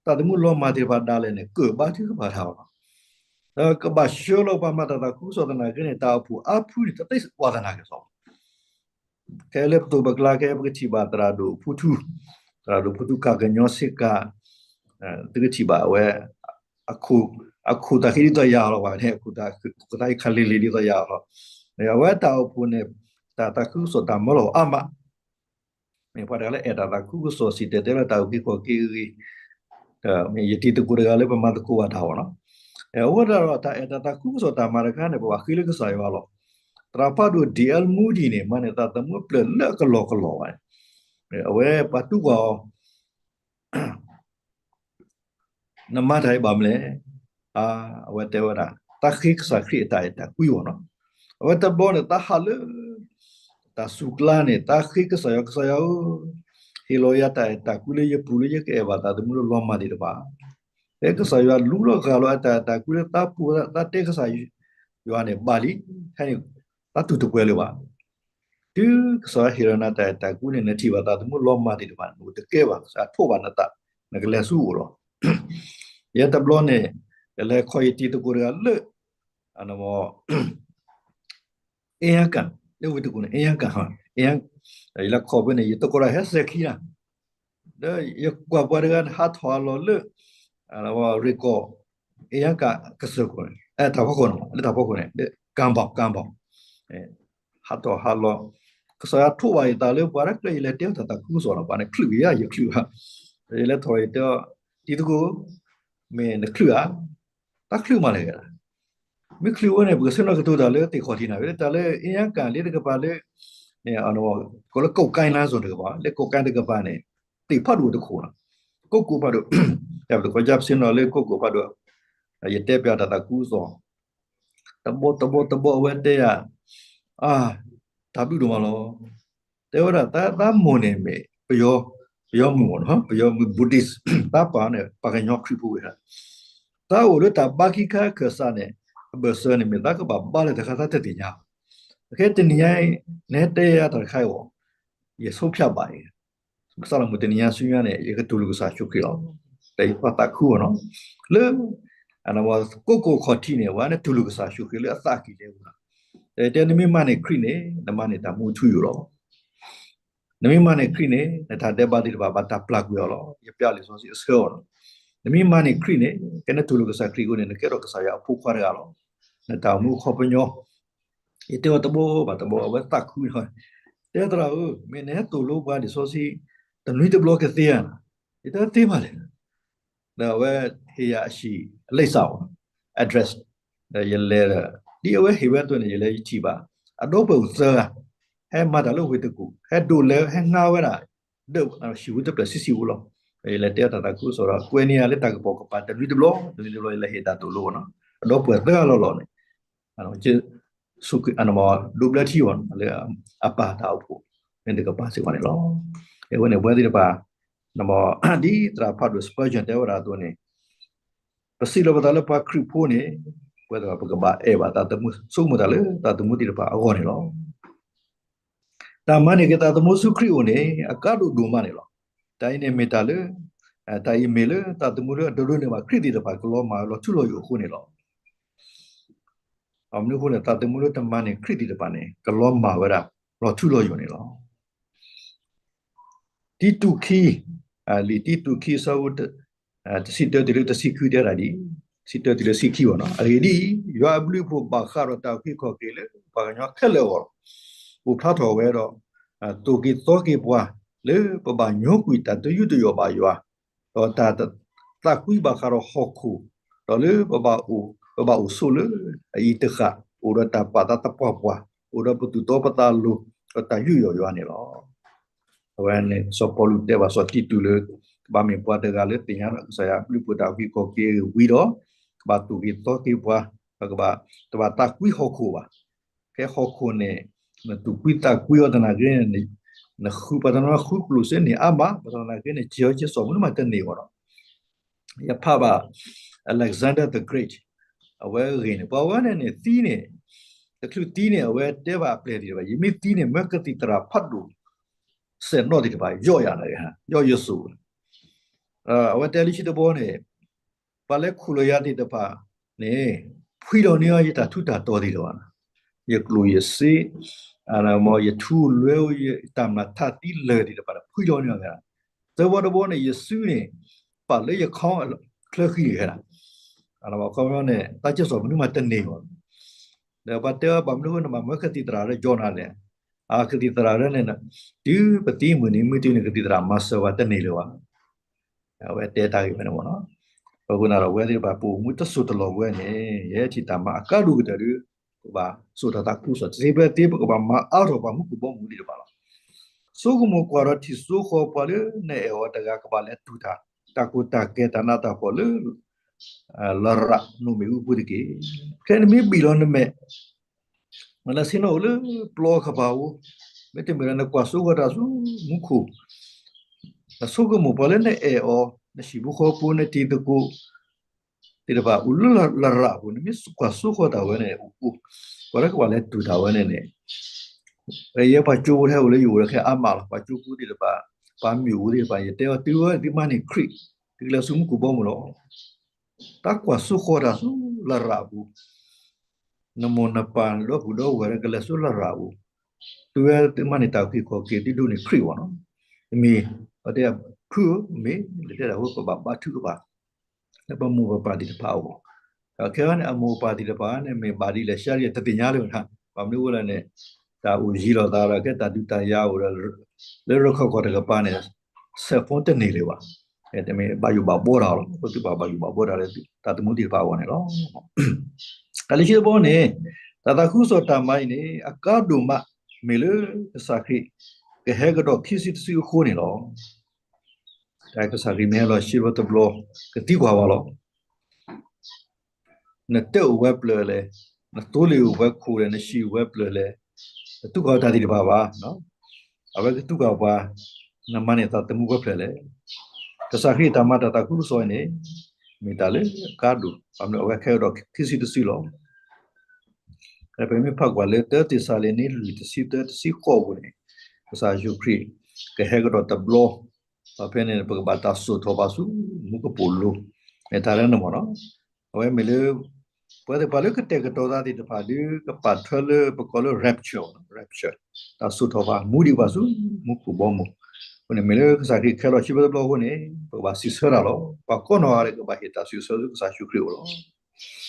သးသမူလီၤမၢ်သ့ၣ်တဖၣ်ဒၣ်လဲာ်န့ၣ် ကဘါထုကဖၣ်တၢ်အီၤလီၤ. ဒီးကဘၣ်ဆှၢလီၤပှၤမၤတၢ်သးခုကစီၣ်သနာ်က့န့ၣ် တၢ်အိၣ်ဖှိၣ်အါဖုန့ၣ် တသ့ဝဲသနာ်က့ ခဲလၢပသိးပကျါ ခဲပကထံၣ်ဘၣ်သရၣ်ဒိၣ်ဖူထူ, သရၣ်ဒိၣ်ဖူထူ ကၣ်ကညီဆ့ကၤ, သုကထံၣ်ဘၣ်အဝဲ အခိၣ်သၣ်ဃံဒ်သိးယၤလီၤ, ဝဲန့ၣ် အခိၣ်သၣ်ဃံခါလ့လ့ဒ်သိးယၤလီၤ. အဝဲတၢ်အိၣ်ဖှိၣ်န့ၣ် တၢ်သးခုကစီၣ်တၢ်မၢလီၤအါမး, မ့ၢ်ပှၤတဂၤလၢအဲၣ်တၢ်သးခုကစီၣ် စံၣ်တဲၤတဲလီၤတၢ်အုၣ်က့ၤခီၣ်က့ၤအဂ့ၢ်, မ့ၢ်ယတံၤသကိးတဂၤလၢပမၤသကိးဘၣ်တၢ်အီၤလီၤ. အဝဲဒၣ်ဒီးတၢ်အဲၣ်တၢ်သးခုကစီၣ်တၢ်မၤတခါန့ၣ် ပဘၣ်ဃ့လၢကစၢ်ယွၤလီၤ. သရၣ်ဖးဒိၣ် D L Moody န့ၣ် မၤန့ၢ်သးသမူပျၢၢ်လၢအကလီၢ်ကလီၢ်ဘၣ်. အဝဲပှၤတူၢ်ကွၢ်အီၤ နမၤတၢ်အံၤဘၣ်မနုၤလဲၣ်. အဝဲတဲဝဲဒၣ် သးဃ့ကစၢ်ခရံာ်အတၢ်အဲၣ်တၢ်ကွံအီၤလီၤ. အဝဲတဘျီန့ၣ် သးဟးလၢ တၢ်စူၤကျါန့ၣ် သးဃ့ကစၢ်ယွၤ, ကစၢ်ယွၤဧၢ, ဟ့ၣ်လီၤယၤတၢ်အဲၣ်တၢ်ကွံလၢယပူၤလၢယကအဲၣ်ဘၣ်သးသမူလၢလီၤမၢ်သ့ၣ်တဖၣ်, ဖဲကစၢ်ယွၤလူလီၤဂၢ်လီၤအတၢ်အဲၣ်တၢ်ကွံလၢသးပူၤ သးတဲကစၢ်ယွၤန့ၣ်ဘၣ်လံ, ဖဲန့ၣ် သးတူၢ်တပှဲၤလၢၤဘၣ်. တုၤကစၢ်ယွၤဟ့ၣ်လီၤနၤတၢ်အဲၣ်တၢ်ကွံန့ၣ် နထံၣ်ဘၣ်သးသမူလီၤမၢ်သ့ၣ်တဖၣ်န့ၣ် နအိၣ်တကဲဘၣ်, ကစၢ်ယွၤထိးဘၣ်နသး, နကလဲၤဆူအအိၣ်လီၤ. ယဲတဘျီန့ၣ် ယလဲၤခီၣ်ယတံၤသကိးတဂၤလၢ အ့ယါကၣ်, လၢဝ့ၢ်တကူၣ်န့ၣ် အ့ယါကၣ်, ယလဲၤခီၣ်ဖဲန့ၣ် ယသကိးတၢ်ဟဲစဲၤခံနၤ, ဒီးယကွၢ်ပှၤတဂၤန့ၣ် ဟးထီၣ်အလီၢ်လၢ ရ့ၣ်ကီၢ် အ့ယါကၣ်ကစၢၢ်ကီၢ်န့ၣ် တၢ်ဖီခိၣ်န့ၣ်, လၢတၢ်ဖီခိၣ်န့ၣ် လၢကၣ်ဘီၣ်, ကၣ်ဘီၣ်, ဟးထီၣ်ဟးလီၤ, ကစၢ်ယွၤထိးဘၣ်ယသးလၢပှၤတကျဲ ယလဲၤတဲတၢ်သးခုကစီၣ်လီၤ, ပှၤန့ၣ်ချုးယၤ ယချုးဘၣ်, ယလဲၤထီၣ်ယတဲ တံၤသကိး မ့ၢ်နချုးဧါ, တချုးမးလဲၣ်, မ့ၢ်ချုးဝဲန့ၣ် ပကဆ့ၣ်နီၤကတိၤတၢ်လၢသ့ၣ်ခီၣ်ထံးနၤ, တၢ်လၢအ့ယါကၣ်လၢတကပၤလၢ ကိးလၢကိးကဲလါစိၤတကပၤ, လၢကိးကဲတကပၤန့ၣ် သ့ၣ်ဖးဒိၣ်တခိၣ်လီၤ. ကိးကိးဖးဒိၣ်, တၢ်ပတခီကပဆ့ၣ်နီၤလၢကိးကိးဖးဒိၣ်, ယတဲပျးတၢ်သးခုကစီၣ်, တဘီတဘီတဘီအဝဲတဲယၤ, အါ, တၢ်ဘျုးဒိၣ်မးလီၤ. တဲဝဲဒၣ် သးမိၢ်န့ၣ်မ့ၢ် ပယီၤမုၣ်မ့ၢ်နီၤ, ပယီၤမုၣ် Buddhist, သးပၢ်န့ၣ် ပှၤကညီခရံာ်ဖိဝဲဒၣ်, သးအိၣ်လၢတၢ်ဘါခံခါခၢၣ်စးန့ၣ် အဘၢၣ်စၢၤန့ၣ် မ့ၢ်သးကဘၣ်ဘါလၢတခါသးတသ့ၣ်ညါ, အခဲတနံၤညါအံၤ နဟဲတဲယၤတၢ်တခါအံၤအီၤ, ယဆိဖၠးဘၣ်အံၤ, ကစၢ်လီၤမုၢ်တနံၤညါဆူညါန့ၣ် ယကတူၢ်လိာ်ကစၢ်ယ့ၣ်ၡူးခရံာ်လီၤ. ဒီးယပှၤသးခုအီၤနီၤ, လၢ ကိးကိးခီၣ်ထံးန့ၣ် ဝဲန့ၣ်တူၢ်လိာ်ကစၢ်ယ့ၣ်ၡူးခရံာ်လၢအသးကံၢ်လဲပူၤလီၤ. တဲ နမ့ၢ်မၤန့ၢ်ခရံာ်န့ၣ် နမၤန့ၢ်တၢ်မူထူယိာ်လီၤ. နမ့ၢ်မၤန့ၢ်ခရံာ်န့ၣ် နတၢ်ဒဲးဘးသ့ၣ်တဖၣ်ဘၣ်တၢ်ပျၢ်ကွံာ်အီၤလီၤ. ယပျၢ်လံာ်စီဆှံအဆၢအီၤလီၤ. နမ့ၢ်မၤန့ၢ်ခရံာ်န့ၣ် ကဲနတူၢ်လိာ်ကစၢ်ခရံာ်အဃိန့ၣ် နကဲထီၣ်ကစၢ်ယွၤအဖိခွါတဂၤလီၤ. နတၢ်အိၣ်မူအခီပညီ ယတဲအီၤတဘီဘၣ်တဘီ အဝဲသးခု, တဲသရၣ်ဧၢ, မ့ၢ်နဟဲသိၣ်လိပှၤလံာ်စီဆှံ တနွံတဘျီကသ့ဧါ, ယတဲသ့မးလဲၣ်. ဒီးအဝဲဟ့ၣ်ယၤအဟံၣ်အလံာ်စးအီၤ address, ဒီးယလဲၤဒီး ဒ်အဝဲဟ့ၣ်ဝဲအသိးန့ၣ် ယလဲၤယထံၣ်ဘၣ် အဒီပုၢ်ဝဲၢ်သၢဂၤ ဟဲမၤတၢ်လၢဝ့ၢ်တကူၣ် ဟဲဒိးလဲၤဟဲငါဝဲဒၣ် ဒီးဟံၣ်ဝူတဖျၢၣ်ဆံးဆံးဖိလီၤ. ယလဲၤတဲတၢ်သးခုကစီၣ်ဒီး ကွဲးန့ၢ်ယၤလၢတၢ်ကပိာ်ကပၤ တနွံတဘျီ တနွံတဘျီ ယလဲၤဟ့ၣ်တၢ်သိၣ်လိအီၤနီၤ. အဒီပုၢ်ဝဲၢ်သၢဂၤလီၤလီၤန့ၣ် ယ ဆိကမိၣ် အနီၢ်မး ဒိးဘျၢထံအီၤ လၢအပၢ်တၢ်အိၣ်ဖှိၣ် မ့ၢ်တကပၤစ့ၢ်ကီးန့ၣ်လီၤ. အဝဲန့ၣ် ပဝဲသ့ၣ်တဖၣ် ဒ်သရၣ်ဖးဒိၣ် Spurgeon တဲဝဲဒၣ်အသိးန့ၣ် ပစံးလီၤပသးလၢပှၤခရံာ်ဖိန့ၣ် ပဝဲသ့ၣ်တဖၣ် ပကဘၣ်အဲၣ်ဘၣ်သးသမူ ဆိကမိၣ်တၢ်လၢသးသမူသ့ၣ်တဖၣ်အဂီၢ်န့ၣ်လီၤ. တၢ်မၤန့ၢ်က့ၤသးသမူဆူခရံာ်အအိၣ်န့ၣ် အကါဒိၣ်ဒိၣ်မးန့ၣ်လီၤ. တၢ်အံၤန့ၣ်မ့ၢ်တၢ်လၢ တၢ်အံၤမ့ၢ်လၢသးသမူလၢအဒိးန့ၢ်ဘၣ်ခရံာ်သ့ၣ်တဖၣ် ကလီၤမၢ်လီၤထူလီၤယိာ်အဃိန့ၣ်လီၤ. အမနုၤအဃိလဲၣ် သးသမူလၢတမၤန့ၢ်ခရံာ်သ့ၣ်တဖၣ်န့ၣ် ကလီၤမၢ်ဝဲဒၣ် လီၤထူလီၤယိာ်န့ၣ်လီၤ. တံတူးခံ, လံာ်တံတူးခံ အဆၢဖိ တဆံတၢတုၤလၢတဆံခံတဲဒၣ်ဒ်အံၤ, တဆံတၢတုၤလၢတဆံခံဘၣ်နီၤ, အဂ့ၢ်ဒ်အံၤ, ယွၤအဘျုးအဖှိၣ်ဘၣ်ဃးဒီးတၢ်အုၣ်က့ၤခီၣ်က့ၤလၢပှၤကညီခဲလၢာ်အဂီၢ်လီၤ. အိၣ်ဖျါထီၣ်ဝဲဒီး သိၣ်က့ၤသီက့ၤပှၤ လၢပဘၣ်ညိကွံာ်တၢ်သယုၢ်သယီၣ်ဘၣ်ယွၤ ဒီးတၢ်သးကွံဘၣ်ဃးဒီးဟီၣ်ခိၣ်, ဒီးလၢပဘၣ်အိၣ်, ပဘၣ်အိၣ်ဆိးလၢအအံၤတဃၣ်, အိၣ်ဒီးတၢ်ပာ်သးသပှၢ်ပှၢ်, အိၣ်ဒီးပသူၣ်တီပသးလိၤ, ဒီးတၢ်ယူးယီၣ်ယွၤန့ၣ်လီၤ. အဝဲန့ၣ် စီၤပီလူးတဲဘၣ်စီၤတံတူးလၢ ကဘၣ်မ့ၢ်ပှၤတဂၤလၢသ့ၣ်ညါဒီးကစၢ်ယွၤအဘျုးအဖှိၣ်တၢ်အုၣ်က့ၤခီၣ်က့ၤဝံၤဒီး ကဘၣ်သိၣ်က့ၤသီက့ၤပှၤ, ဒီးကဘၣ် တဘၣ်သးကွံဟီၣ်ခိၣ်ဘၣ်. ဖဲဟီၣ်ခိၣ်န့ၣ် နသူၣ်ကွံသးကွံအီၤသနာ်က့န့ၣ် နဃုပှၤတနီၤဃုကျိၣ်စ့န့ၢ်အါမး, ပှၤတနီၤသနာ်က့န့ၣ် စံၣ်အီၤစ့စီၣ်မနုၤမးတန့ၢ်ဘၣ်ဒီး ယဖးဘၣ် Alexander the Great အဝဲအဂ့ၢ်န့ၣ် ပှၤဝဲန့ၣ်န့ၣ် သံန့ၣ် တချုးသံန့ၣ် အဝဲတဲဘၣ်အပျဲၢ်သ့ၣ်တဖၣ် ယမ့ၢ်သံန့ၣ် မၢကသံၣ်သရၣ်ဖးဒိၣ် စဲးနီၣ်သ့ၣ်တဖၣ် ယီၣ်ယၤန့ၣ်, ယီၣ်ယစိၤ, အဝဲတဲလၢခံတဘီန့ၣ် ပှၤလဲၤခူၣ်လီၤယၤသ့ၣ်တဖၣ်န့ၣ် ဖှံလီၤန့ၢ်အီၤယတၢ်ထူးတၢ်တီၤသ့ၣ်တဖၣ်, ယကျိၣ်ယစ့, မ်ယထူလွဲအိၣ် ယတၢ်မျၢ်ထးသံလၢာ်သ့ၣ်တဖၣ်ဒီး ဖှံလီၤန့ၢ်အီၤခဲဒၣ်. သၢဘီတဘီန့ၣ် ယစုန့ၣ် ပာ်လၢယခီချၢဃံခဲဒၣ်. အခီပညီန့ၣ် တၢ်ကစီၣ်မနုၤမးတန့ၢ်ဘၣ်. ဒီးပှၤတဲအီၤ ဘၣ်မနုၤအဃိနဘၣ်မၢကသံၣ်သရၣ်လၢကၠီနၤလဲၣ်. အကသံၣ်သရၣ်လၢန့ၣ် တုၤပသံမုၢ်နံၤ မုၢ်တနံၤန့ၣ် ကသံၣ်သရၣ်မၤစၢၤပှၤတန့ၢ်လၢၤဘၣ်. အဝဲတဲတၢ်ဂ့ၢ်ဝဲန့ၣ်မ့ၢ်နီၤ. အဃိသတးဒီး အဝဲသ့ၣ်တဖၣ် ပအိၣ်မူတစိၢ်တလီၢ်ဝဲန့ၣ် ယဟဲထံၣ်တၢ်မၤအကါဒိၣ်ကတၢၢ်ဒီး ပကဘၣ်စိာ်ထီၣ်တၢ်သးခုကစီၣ် တသ့ဖဲသ့ ပကဘၣ်မၤအါထီၣ်ပှၤမူခိၣ်ဘီမုၢ်သ့ၣ်တဖၣ်လီၤ. ဆိကမိၣ်ကွၢ်ဒီးထံၣ်စိဃီၤ ပှၤလၢနအဲၣ်အီၤတဂၤကဘၣ်လဲၤတူၢ်တၢ် တၢ်ကီတၢ်ခဲ တၢ်နးတၢ်ဖှီၣ်လၢ လရာ်နိၣ်မ့ၣ်အူပူၤတက့ၢ်. ခဲအံၤနမ့ၢ်ဘံၣ်လီၤနမဲာ် မ့ၢ်လၢဆ့ၣ်နီၤအိၣ်လၢပျီကပၤအူ, မ့တမ့ၢ်ဒီးနကွၢ်စိဃီၤတၢ်ဆူမူခိၣ်, နဆိကမိၣ်ပှၤလၢနအဲၣ်အီၤ နဟံၣ်ဖိဃီဖိ နတံၤသကိးသ့ၣ်တဖၣ် အိၣ်လၢလရာ်အပူၤန့ၣ် မ့ၢ်ကွၢ်စိဃီၤတၢ်ဝဲန့ၣ် အိၣ် ပှၤလၢကဘၣ်လဲၤတူၢ်တၢ်ဝဲန့ၣ်န့ၣ် ယဲပှၤကၠိဖိတဟဲအိၣ်လၢယအိၣ်ဒီးခဲအါမးလီၤ. ပှၤကၠိဖိသ့ၣ်တဖၣ် ပှၤမ့ၢ်အိၣ်သ့ၣ်တဖၣ် ယတဲအီၤ သုဝဲသုမါန့ၣ်ခရံာ်, သုကလဲၤဆူမူခိၣ်ဘီမုၢ်လီၤ. တၢ်ကွၢ်စိဃီၤတၢ်ဆူလရာ်အပူၤ, နမိၢ်နပၢ်နဒီပုၢ်ဒီဝဲၢ်လၢကလဲၤဆူလရာ်အပူၤ, သုဝဲသုမါန့ၣ်တၢ်အုၣ်က့ၤခီၣ်က့ၤသုဒိၣ်န့ၣ်ခရံာ်အဂီၢ်နီၤ. တမ့ၢ် ပတဲဖုဧၢ မ့ၢ်လၢတဲဒၣ်ဝဲပဘၣ်ဘါထုကဖၣ် လၢပမိၢ်ပပၢ်သ့ၣ်တဖၣ်အဂီၢ်, ဒီးခဲအံၤန့ၣ် အမိၢ်အပၢ်သ့ၣ်တဖၣ်န့ၣ် မ့ၢ်ဘၣ်ဒ်လဲၣ် ရှါဒ်လဲၣ် တသ့ၣ်ညါလၢၤဘၣ်. ဘၣ်မနုၤအဃိလဲၣ်န့ၣ် တၢ်အိၣ်ယံၤလိာ်သးဒီး ကဲတၢ်ဒုးတၢ်ယၤအိၣ်ဒီး လၢရခၢၣ်ကီၢ်တကပၤန့ၣ် cell phone တန့ၢ်လၢၤဘၣ်. တမ့ၢ်ဘၣ်ယိၣ်ဘၣ်ဘှီတၢ်လီၤ. ပသုဘၣ်ဘၣ်ယိၣ်ဘၣ်ဘှီတၢ်လၢတၢ်သမူသ့ၣ်တဖၣ်အဂီၢ်န့ၣ်လီၤ. တၢ်လၢခံတဘီန့ၣ် တၢ်သးခုကစီၣ်တၢ်မၤအံၤန့ၣ် အကါဒိၣ်မး မ့ၢ်လၢကစၢ်ခရံာ် ကဟဲကဒီးခံစုတစုအဃိန့ၣ်လီၤ. တၢ်ကစၢ်ခရံာ်မ့ၢ်ဟဲလီၤဆံးဘျီတဘျီ ကသံကွၢ်ဝဲလီၤ. နတဲအိၣ်ဝဲပျၢၤလဲၣ်, နသိလ့ၣ်အိၣ်ဝဲခိၣ်လဲၣ်, နဟံၣ်အိၣ်ဝဲပျၢၤလဲၣ်, နတူၢ်ကီၢ်တၢ်သ့ၣ်တဖၣ်ဘၣ်. အဝဲကတူၢ်ကီၢ်ပှၤ, နမၤန့ၢ်သးသမူဝဲဖျၢၣ်လဲၣ်. ကစၢ်ခရံာ်တၢ်မၤတၢ်သးခုကစီၣ်အံၤန့ၣ် မ့ၢ်တၢ်လၢအကါဒိၣ်, ဘၣ်မနုၤအဝဲကဟဲကဒီးခံစုတစုလီၤ. ပမ့ၢ်ဖးကွၢ်လၢ တၢ သ့းစၤလနံ လွံၢ် တဆံသၢ တဆံဃိးအပူၤန့ၣ် ကစၢ်ယ့ၣ်ၡူးခရံာ် ကဟဲကဒီးတဘျီ, ဒီးဖဲန့ၣ် ပကဘၣ်တၢ်စိာ်ထီၣ်ဘၣ်ဆူမူကပိာ်လိၤ, မ့ၢ်တၢ်လၢန့ၣ်မ့ၢ်နီၤ. အဝဲမ့ၢ်လၢ ပှၤသ့ၣ်တဖၣ်လၢကတဲာ်ကတီၤသးသ့ၣ်တဖၣ်ဒီး ကပာ်ထွဲလၢပကိးလၢ rapture, rapture, တၢ်စိာ်ထီၣ်ဘၣ်မူဒံးဘၣ်ဆူမူခိၣ်ဘီမုၢ်. အဃိန့ၣ်မ့ၢ်လၢကစၢ်ခရံာ်ကဟဲလီၤဆံးဘျီတဘျီအဃိန့ၣ် ပကဘၣ်စံးဆၢတၢ်လီၤ. ပှၤကိးနီၢ်ဂၤဒဲးကဘၣ်ဟ့ၣ်တၢ်စံးဆၢဆူကစၢ်ယ့ၣ်ၡူးခရံာ်အ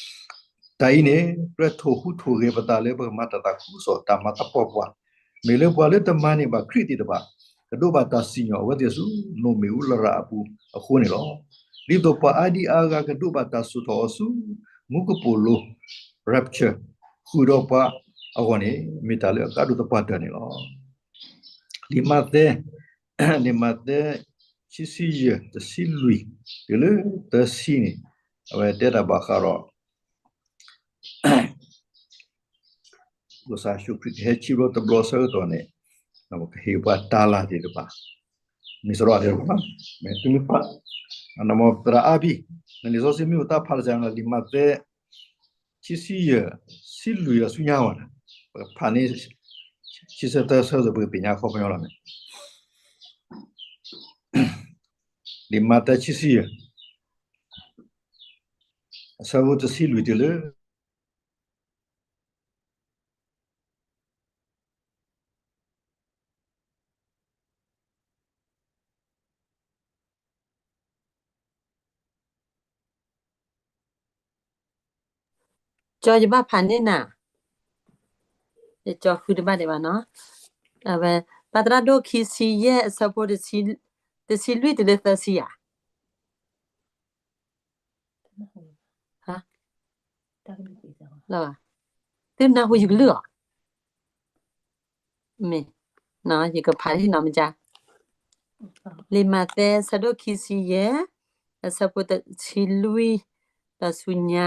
အိၣ်လီၤ. တၢ်အံၤန့ၣ် ကြၢးထိၣ်ဟူးထိၣ်ဂဲၤပသးလၢပကမၤတၢ်သးခုကစီၣ် တၢ်မၤသပှၢ်ပှၢ်, မ့ၢ်လၢပှၤလၢတမၤန့ၢ်ဘၣ်ခရံာ်သ့ၣ်တဖၣ် ကဒိးဘၣ်တၢ်စံၣ်ညီၣ်အဝဲသ့ၣ်ဆူ နိၣ်မ့ၣ်အူလရာ်အပူၤအဃိန့ၣ်လီၤ. ဒ်သိးပှၤအါဒံအါဂၤကဒိးဘၣ်တၢ်စိာ်ထီၣ်အီၤဆူ မူကပိာ်လိၤ rapture ဃုာ်ဒီးပှၤအဂီၢ်န့ၣ် မ့ၢ်တၢ်လၢအကါဒိၣ်သပှၢ်တၢၢ်န့ၣ်လီၤ. လံာ်မးသဲ, လံာ်မးသဲ ခံဆံယဲၢ် တဆံလွံၢ် တုၤလၢသၢဆံန့ၣ် အဝဲတဲတၢ်ဘၣ်ဃးဒီး ကစၢ်ယ့ၣ်ၡူးခရံာ်ကဟဲဆံးဘျီတဘျီဆၢကတီၢ်န့ၣ် ကဟ့ၣ်ပှၤတၤလၣ်သ့ၣ်တဖၣ်, မ့ၢ်စရီသ့ၣ်တဖၣ်, မ့ၢ်သုမ့ၢ်ဖး, နမ့ၢ်သရၣ်အါဘံ, နလံာ်စီဆှံမ့ၢ်အိၣ်တၢ်ဖးလၢ်စၢ်န့ၣ် လံာ်မးသဲ ခံဆံယဲၢ် ဆံလွံၢ်အဆူညါဝဲန့ၣ်, ပကဖးန့ၣ် ခံဆံသၢဆၢ ပကသ့ၣ်ညါအခီပညီလီၤန့ၣ်, လံာ်မးသဲခံဆံယဲၢ် အဆၢဖိတဆံလွံၢ်တုၤလၢ ကၠီယဘၣ်ဖးန့ၢ်နၤ, ယကၠီဃုတဘၣ်ဒံးဘၣ်နီၤ, အဝဲ ပှၤသရၣ်ဒိၣ်ခံဆံယဲၢ် အဆၢဖိ တဆံလွံၢ်တုၤလၢသၢဆံဧါ. သုနၢ်ဟူယကလုၢ်အီၤ, မ့ၢ်, ယကဖးလံနီၤမ့ၢ်ကါ, လံာ်မးသဲ အဆၢဒိၣ်ခံဆံယဲၢ် အဆၢဖိတဆံလွံၢ် ဒီးဆူညါ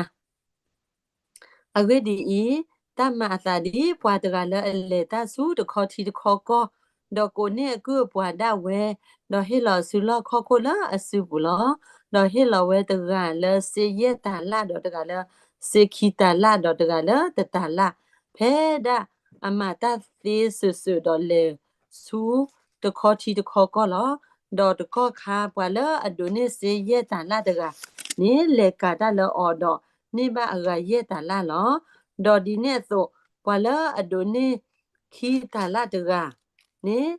အဂ့ၢ်ဒ်အံၤ, တၢ်မၤအသးဒ်ပှၤတဂၤလၢအလဲၤတၢ်ဆူတခီထံတခီကီၢ်, ဒီးကိးန့ၢ်အကုၢ်အပှၤဒၣ်ဝဲ, ဒီးဟ့ၣ်လီၤအစုလီၢ်ခီၣ်ခိၣ်လၢအစုပူၤလီၤ. ဒီးဟ့ၣ်လီၤဝဲတဂၤလၢစ့ယဲၢ်တၤလၣ်, ဒီးတဂၤလၢစ့ခံတၤလၣ်, ဒီးတဂၤလၢတတၤလၣ်, ဖဲဒၣ်အမၤတၢ်သ့စၢၢ်စၢၢ်ဒီးလဲၤဆူတခီထံတခီကီၢ်လီၤ. ဒီးတကီၢ်ခါပှၤလၢအဒိးန့ၢ်စ့ယဲၢ်တၤလၣ်တဂၤန့ၣ် လဲၤကၤတၢ်လၢအီၤဒီး န့ၢ်ဘၣ်အဂၤယဲၢ်တၤလၣ်လီၤ. ဒီးဒ်န့ၣ်အသိး ပှၤလၢအဒိးန့ၢ်ခံတၤလၣ်တဂၤန့ၣ်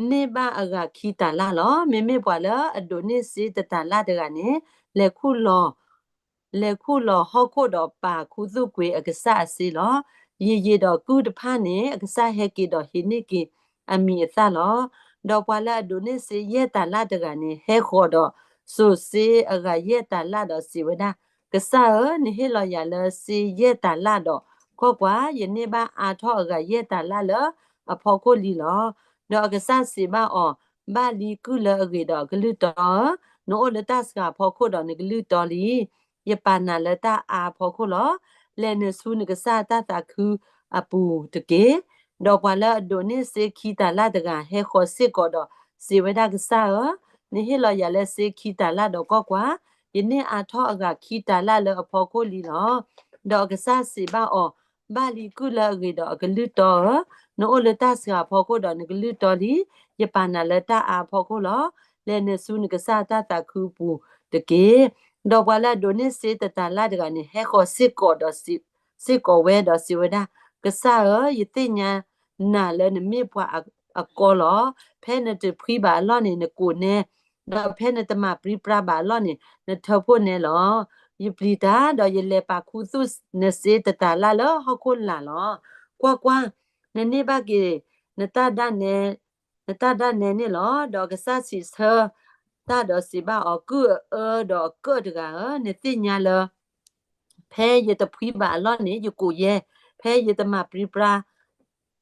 န့ၢ်ဘၣ်အဂၤခံတၤလၣ်လီၤ. မ့မ့ၢ်ပှၤလၢအဒိးန့ၢ်စ့တတၤလၣ်တဂၤန့ၣ် လဲၤခူၣ်လီၤ လဲၤခူၣ်လီၤဟီၣ်ခိၣ်ဒီးပာ်ခူသူၣ်ကွံာ်အကစၢ်အစ့လီၤ. ယံာ်ယံာ်ဒီးကုၢ်တဖၣ်န့ၣ် အကစၢ်ဟဲက့ၤဒီးဟံးန့ၢ်က့ၤအမံၤအသၣ်လီၤ. ဒီးပှၤလၢအဒိးန့ၢ်စ့ယဲၢ်တၤလၣ်တဂၤန့ၣ် ဟဲဃီၤဒီးစိာ်စ့အဂၤယဲၢ်တၤလၣ်ဒီးစံးဝဲဒၣ်, ကစၢ်ဧၢ, နဟ့ၣ်လီၤယၤလၢစ့ယဲၢ်တၤလၣ်ဒီး, ကွၢ်ကွၢ်, ယန့ၢ်ဘၣ်အါထီၣ်အဂၤယဲၢ်တၤလၣ်လၢအဖီခိၣ်လံလီၤ. ဒီးအကစၢ်စံးဘၣ်အီၤ, ဘၣ်လံကုၢ်လၢအဂ့ၤဒီးအကလုၢ်တီဧၢ, နအိၣ်လၢတၢ်စှၤအဖီခိၣ်ဒီးနကလုၢ်တီလံ. ယပာ်နၤလၢတၢ်အါအဖီခိၣ်လီၤ. လဲၤနုာ်ဆူနကစၢ်တၢ်သးခုအပူၤတက့ၢ်. ဒီးပှၤလၢအဒိးန့ၢ်စ့ခံတၤလၣ်တဂၤ ဟဲဃီၤစ့ၢ်ကီးဒီးစံးဝဲဒၣ်, ကစၢ်ဧၢ, နဟ့ၣ်လီၤယၤလၢစ့ခံတၤလၣ်ဒီးကွၢ်ကွၢ်, ယန့ၢ်အါထီၣ်အဂၤခံတၤလၣ်လၢအဖီခိၣ်လံလီၤ. ဒီးအကစၢ်စံးဘၣ်အီၤ, ဘၣ်လံကုၢ်လၢအဂ့ၤဒီးအကလုၢ်တီဧၢ, နအိၣ်လၢတၢ်စှၤအဖီခိၣ်ဒီးနကလုၢ်တီလံ. ယပာ်နၤလၢတၢ်အါအဖီခိၣ်လီၤ. လဲၤနုာ်ဆူနကစၢ်တၢ်သးခုအပူၤတက့ၢ်. ဒီးပှၤလၢအဒိးန့ၢ်စ့တတၤလၣ်တဂၤန့ၣ် ဟဲဃီၤစ့ၢ်ကီးဒီးစံး, စ့ၢ်ကီးဝဲဒီးစံးဝဲဒၣ်, ကစၢ်ဧၢ, ယသ့ၣ်ညါနၤလၢနမ့ၢ်ပှၤအကီလီၤ. ဖဲနတဖှံဘၣ်အလီၢ်န့ၣ် နကိးနဲ, ဒီးဖဲနတမၤပြံပြါဘၣ်အလီၢ်န့ၣ် နထၢဖှိၣ်နဲလီၤ. ယပျံၤတၢ်ဒီးယလဲၤပာ်ခူသူၣ်နစ့တတၤလၣ်လၢဟီၣ်ခိၣ်လာ်လီၤ. ကွၢ်ကွၢ်, နန့ၢ်ဘၣ်က့ၤ နတၢ်ဒၣ်နဲ, နတၢ်ဒၣ်နဲန့ၣ်လီၤ. ဒီးအကစၢ်စံးဆၢတၢ်ဒီးစံးဘၣ်အီၤ, ကုၢ်အအၢဒီးအကၢၣ်တဂၤဧၢ, နသ့ၣ်ညါလၢ ဖဲယတဖှံဘၣ်အလီၢ်န့ၣ် ယကိးယဲ, ဖဲယတမၤပြံပြါ,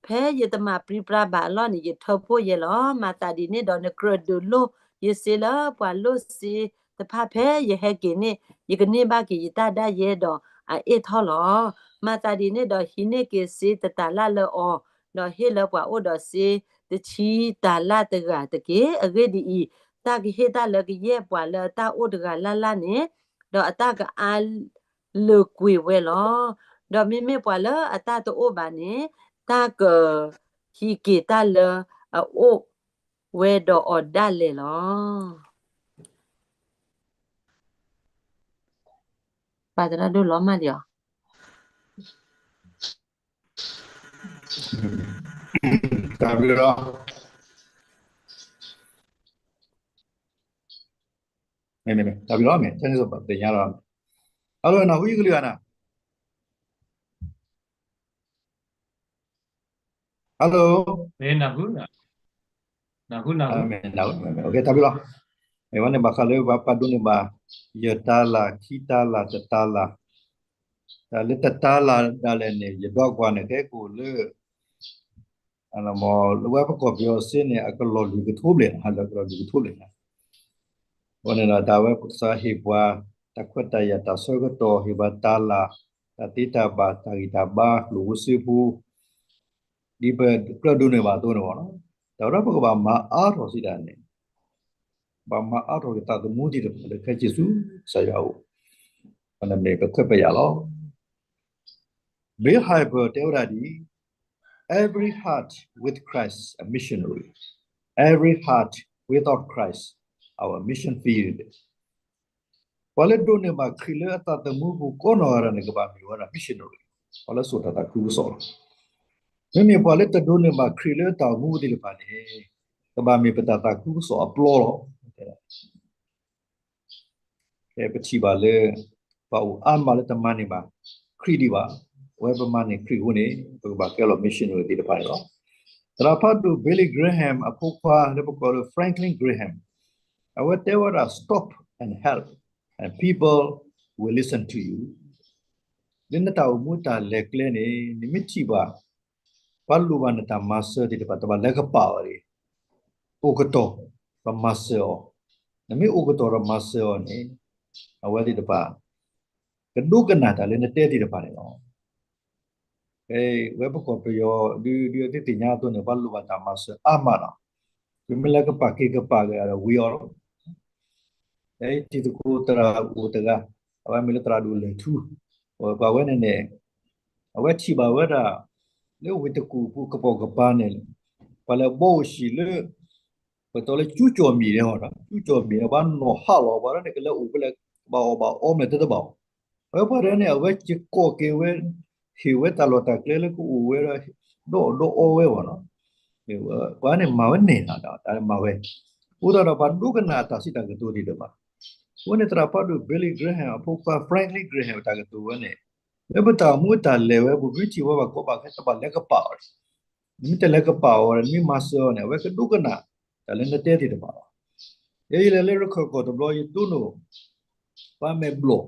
ဖဲယတမၤပြံပြါဘၣ်အလီၢ်န့ၣ် ယထၢဖှိၣ်ယဲလီၤ. မၤသးဒ်န့ၣ်ဒီး နကြၢးဒုးလိၢ်ယစ့လၢပှၤလိၢ်စ့တဖၣ် ဖဲယဟဲက့ၤန့ၣ် ယကန့ၢ်ဘၣ်က့ၤယတၢ်ဒၣ်ယဲဒီးအအ့ၣ်ထီၣ်လီၤ. မၤသးဒ်န့ၣ်ဒီး ဟံးန့ၢ်က့ၤစ့တတၤလၣ်လၢအီၤ, ဒီးဟ့ၣ်လၢပှၤအိၣ်ဒီးစ့တဆံတၤလၣ်တဂၤတက့ၢ်. အဂ့ၢ်ဒ်အံၤ, တၢ်ကဟ့ၣ်တၢ်လၢကယဲၢ်ပှၤလၢအတၢ်အိၣ်တဂၤလၢ်လၢ်န့ၣ်, ဒီးအတၢ်ကအါလၢာ်ကွံာ်ဝဲလီၤ. ဒီးမ့မ့ၢ်ပှၤလၢအတၢ်တအိၣ်ဘၣ်န့ၣ်, တၢ်ကဟံးက့ၤတၢ်လၢအအိၣ်ဝဲဒီးအီၤဒၣ်လဲာ်လီၤ. ပာ်သရၣ်ဒိၣ်လီၤမၢ်လံအီၤ. တၢ်ဘျုးလီၤ. မ့ၢ်, မ့ၢ်, မ့ၢ်, တၢ်ဘျုးလီၤ, မ့ၢ်, တၢ်န့ၣ်သ့ၣ်ညါလီၤ. Hello, နၢ်ဟူယကလုၢ်ဧါနၤ. Hello. နၢ်ဟူ, နၢ်ဟူ, နၢ်ဟူ, မ့ၢ်, မ့ၢ်, မ့ၢ်, တၢ်ဘျုးလီၤ. မ့ၢ်ဝဲန့ၣ်ဘၣ်ဃးလၢပှၤဒိးန့ၢ်ဘၣ် ယဲၢ်တၤလၣ်, ခံတၤလၣ်, တတၤလၣ်, တၢ်လၢတတၤလၣ်ဒၣ်လဲာ်န့ၣ် ယဒီးကွၢ်န့ၣ် ကဲကိၣ်လၢ လၢဝဲပကီၢ်ပယီၤစ့န့ၣ် အကလီၢ်လွံၢ်ကထိဘျဲၣ်, လၢကလီၢ်လွံၢ်ကထိဘျဲၣ်န့ၣ်, အဃိန့ၣ်ဒီး တၢ်ဝဲပကစၢ်ဟ့ၣ်ပှၤ တၢ်ခွဲးတၢ်ယာ် တၢ်ဆၢကတီၢ်, ဟ့ၣ်ပှၤတၤလၣ်, တၢ်သ့တၢ်ဘၣ်, တၢ်ဂံၢ်တၢ်ဘါ, လိၣ်ဘၣ်စ့ဖိ, ဒ်ပကြၢးဒိးန့ၢ်ဘၣ်အသိးန့ၣ်လီၤ. တၢ်ဝဲဒၣ်ပကဘၣ်မၤအါထီၣ်စံးဒ်န့ၣ်, ဘၣ်မၤအါထီၣ်က့ၤသးသမူသ့ၣ်တဖၣ်လၢခဲက့ၤဆူကစၢ်ယွၤအအိၣ်, အဃိန့ၣ်မ့ၢ်ပခွဲးပယာ်လီၤ. Bill Hybels တဲဝဲဒၣ်ဒ်အံၤ, Every heart with Christ a missionary, every heart without Christ our mission field. ပှၤလၢဒိးန့ၢ်ဘၣ်ခရံာ်လၢအသးသမူပူၤကိးနီၢ်ဂၤဒဲးန့ၣ် ကဘၣ်မ့ၢ်ဝဲဒၣ် missionary, ပှၤလၢစိာ်တၢ်သးခုကစီၣ်လီၤ. မ့မ့ၢ်ပှၤလၢတဒိးန့ၢ်ဘၣ်ခရံာ်လၢတၢ်အိၣ်မူပူၤသ့ၣ်တဖၣ်န့ၣ် ကဘၣ်မ့ၢ်ပတၢ်သးခုကစီၣ်အပျီလီၤ. ဖဲပထံၣ်ဘၣ်လၢ ပှၤအိၣ်အါမးလၢတမၤန့ၢ်ဘၣ်ခရံာ်ဒံးဘၣ်, အဝဲပမၤန့ၢ်ခရံာ်အဃိန့ၣ် ပကဘၣ်ကဲလီၤ missionary သ့ၣ်တဖၣ်န့ၣ်လီၤ. သရၣ်ဖးဒိၣ် Billy Graham အဖိခွါလၢပကိးလၢ Franklin Graham, အဝဲတဲဝဲဒၣ် Stop and help and people will listen to you. လၢနတၢ်အိၣ်မူတၢ်လဲၤကျဲန့ၣ် နမ့ၢ်ထံၣ်ဘၣ် ပှၤလိၣ်ဘၣ်နတၢ်မၤစၢၤသ့ၣ်တဖၣ် တဘၣ်လဲၤကပာ်အီၤတဂ့ၤ, အိၣ်ကတီၢ်ဒီးမၤစၢၤအီၤ. နမ့ၢ်အိၣ်ကတီၢ်ဒီးမၤစၢၤအီၤန့ၣ် အဝဲသ့ၣ်တဖၣ် ကဒိကနၣ်တၢ်လၢနတဲသ့ၣ်တဖၣ်န့ၣ်လီၤ. ဖဲဝဲပကီၢ်ပယီၤ ဒုးဒုးသ့ၣ်ညါအသိးန့ၣ် ပှၤလိၣ်ဘၣ်တၢ်မၤစၢၤအါမးလီၤ. ပမ့ၢ်လဲၤကပာ်က့ၤကပာ်က့ၤဒီးဝံၤအီၤလီၤ. ဖဲတံၤသကိးသရၣ်အိၣ်တဂၤ, အဝဲမ့ၢ်လၢသရၣ်ဒိၣ်လဲၤထူ, ပှၤဝဲန့ၣ်န့ၣ် အဝဲထံၣ်ဘၣ်ဝဲဒၣ် လၢဝ့ၢ်တကူၣ်ပူၤကပိာ်ကပၤန့ၣ် ပှၤလဲၤဘီအိၣ်ဟံၣ်လၢ ပတဲလၢကၠူကၠီၣ်မံၤန့ၣ်ဟီ, ကၠူကၠီၣ်မံၤန့ၣ် ဘၣ်နီၢ်ဟးလီၤ ပှၤဒၣ်န့ၣ် ကလဲၤအိၣ်ဖဲလဲၣ် ကဘၣ်အီၣ်ဘၣ်အီမ့ၢ်တသ့ဘၣ်အီၤ. အဝဲပှၤဒၣ်န့ၣ် အဝဲကကိးက့ၤဝဲ, ဟ့ၣ်ဝဲတၢ်လီၢ်တၢ်ကျဲလၢကအိၣ်ဝဲဒီး ဒီးအီၣ်ဒီးအီဝဲဘၣ်နီၤ. ပှၤန့ၣ်မၤဝဲန့ၣ်လီၤ, တၢ်မၤဝဲ, အိၣ်သးဒီးပှၤဒိကနၣ်အတၢ်စံးတၢ်ကတိၤသ့ၣ်တဖၣ်. အဃိန့ၣ် သရၣ်ဖးဒိၣ် Billy Graham အဖိခွါ Franklin Graham တၢ်ကတိၤဝဲန့ၣ်, လၢပတၢ်အိၣ်မူအတၢ်လဲၤဝဲ ပမ့ၢ်ထံၣ်ဝဲဘၣ်ကီဘၣ်ခဲ တဘၣ်လဲၤကပာ်အီၤ, နမ့ၢ်တလဲၤကပာ်အီၤ နမ့ၢ်မၤစၢၤအီၤန့ၣ် အဝဲကဒိကနၣ် တၢ်လၢနတဲသ့ၣ်တဖၣ်လီၤ. ယဲယလဲၤလၢရခၢၣ်ကီၢ်တဘျီ ယတိၢ်နီၣ် ပှၤမဲာ်ဘျီၣ်,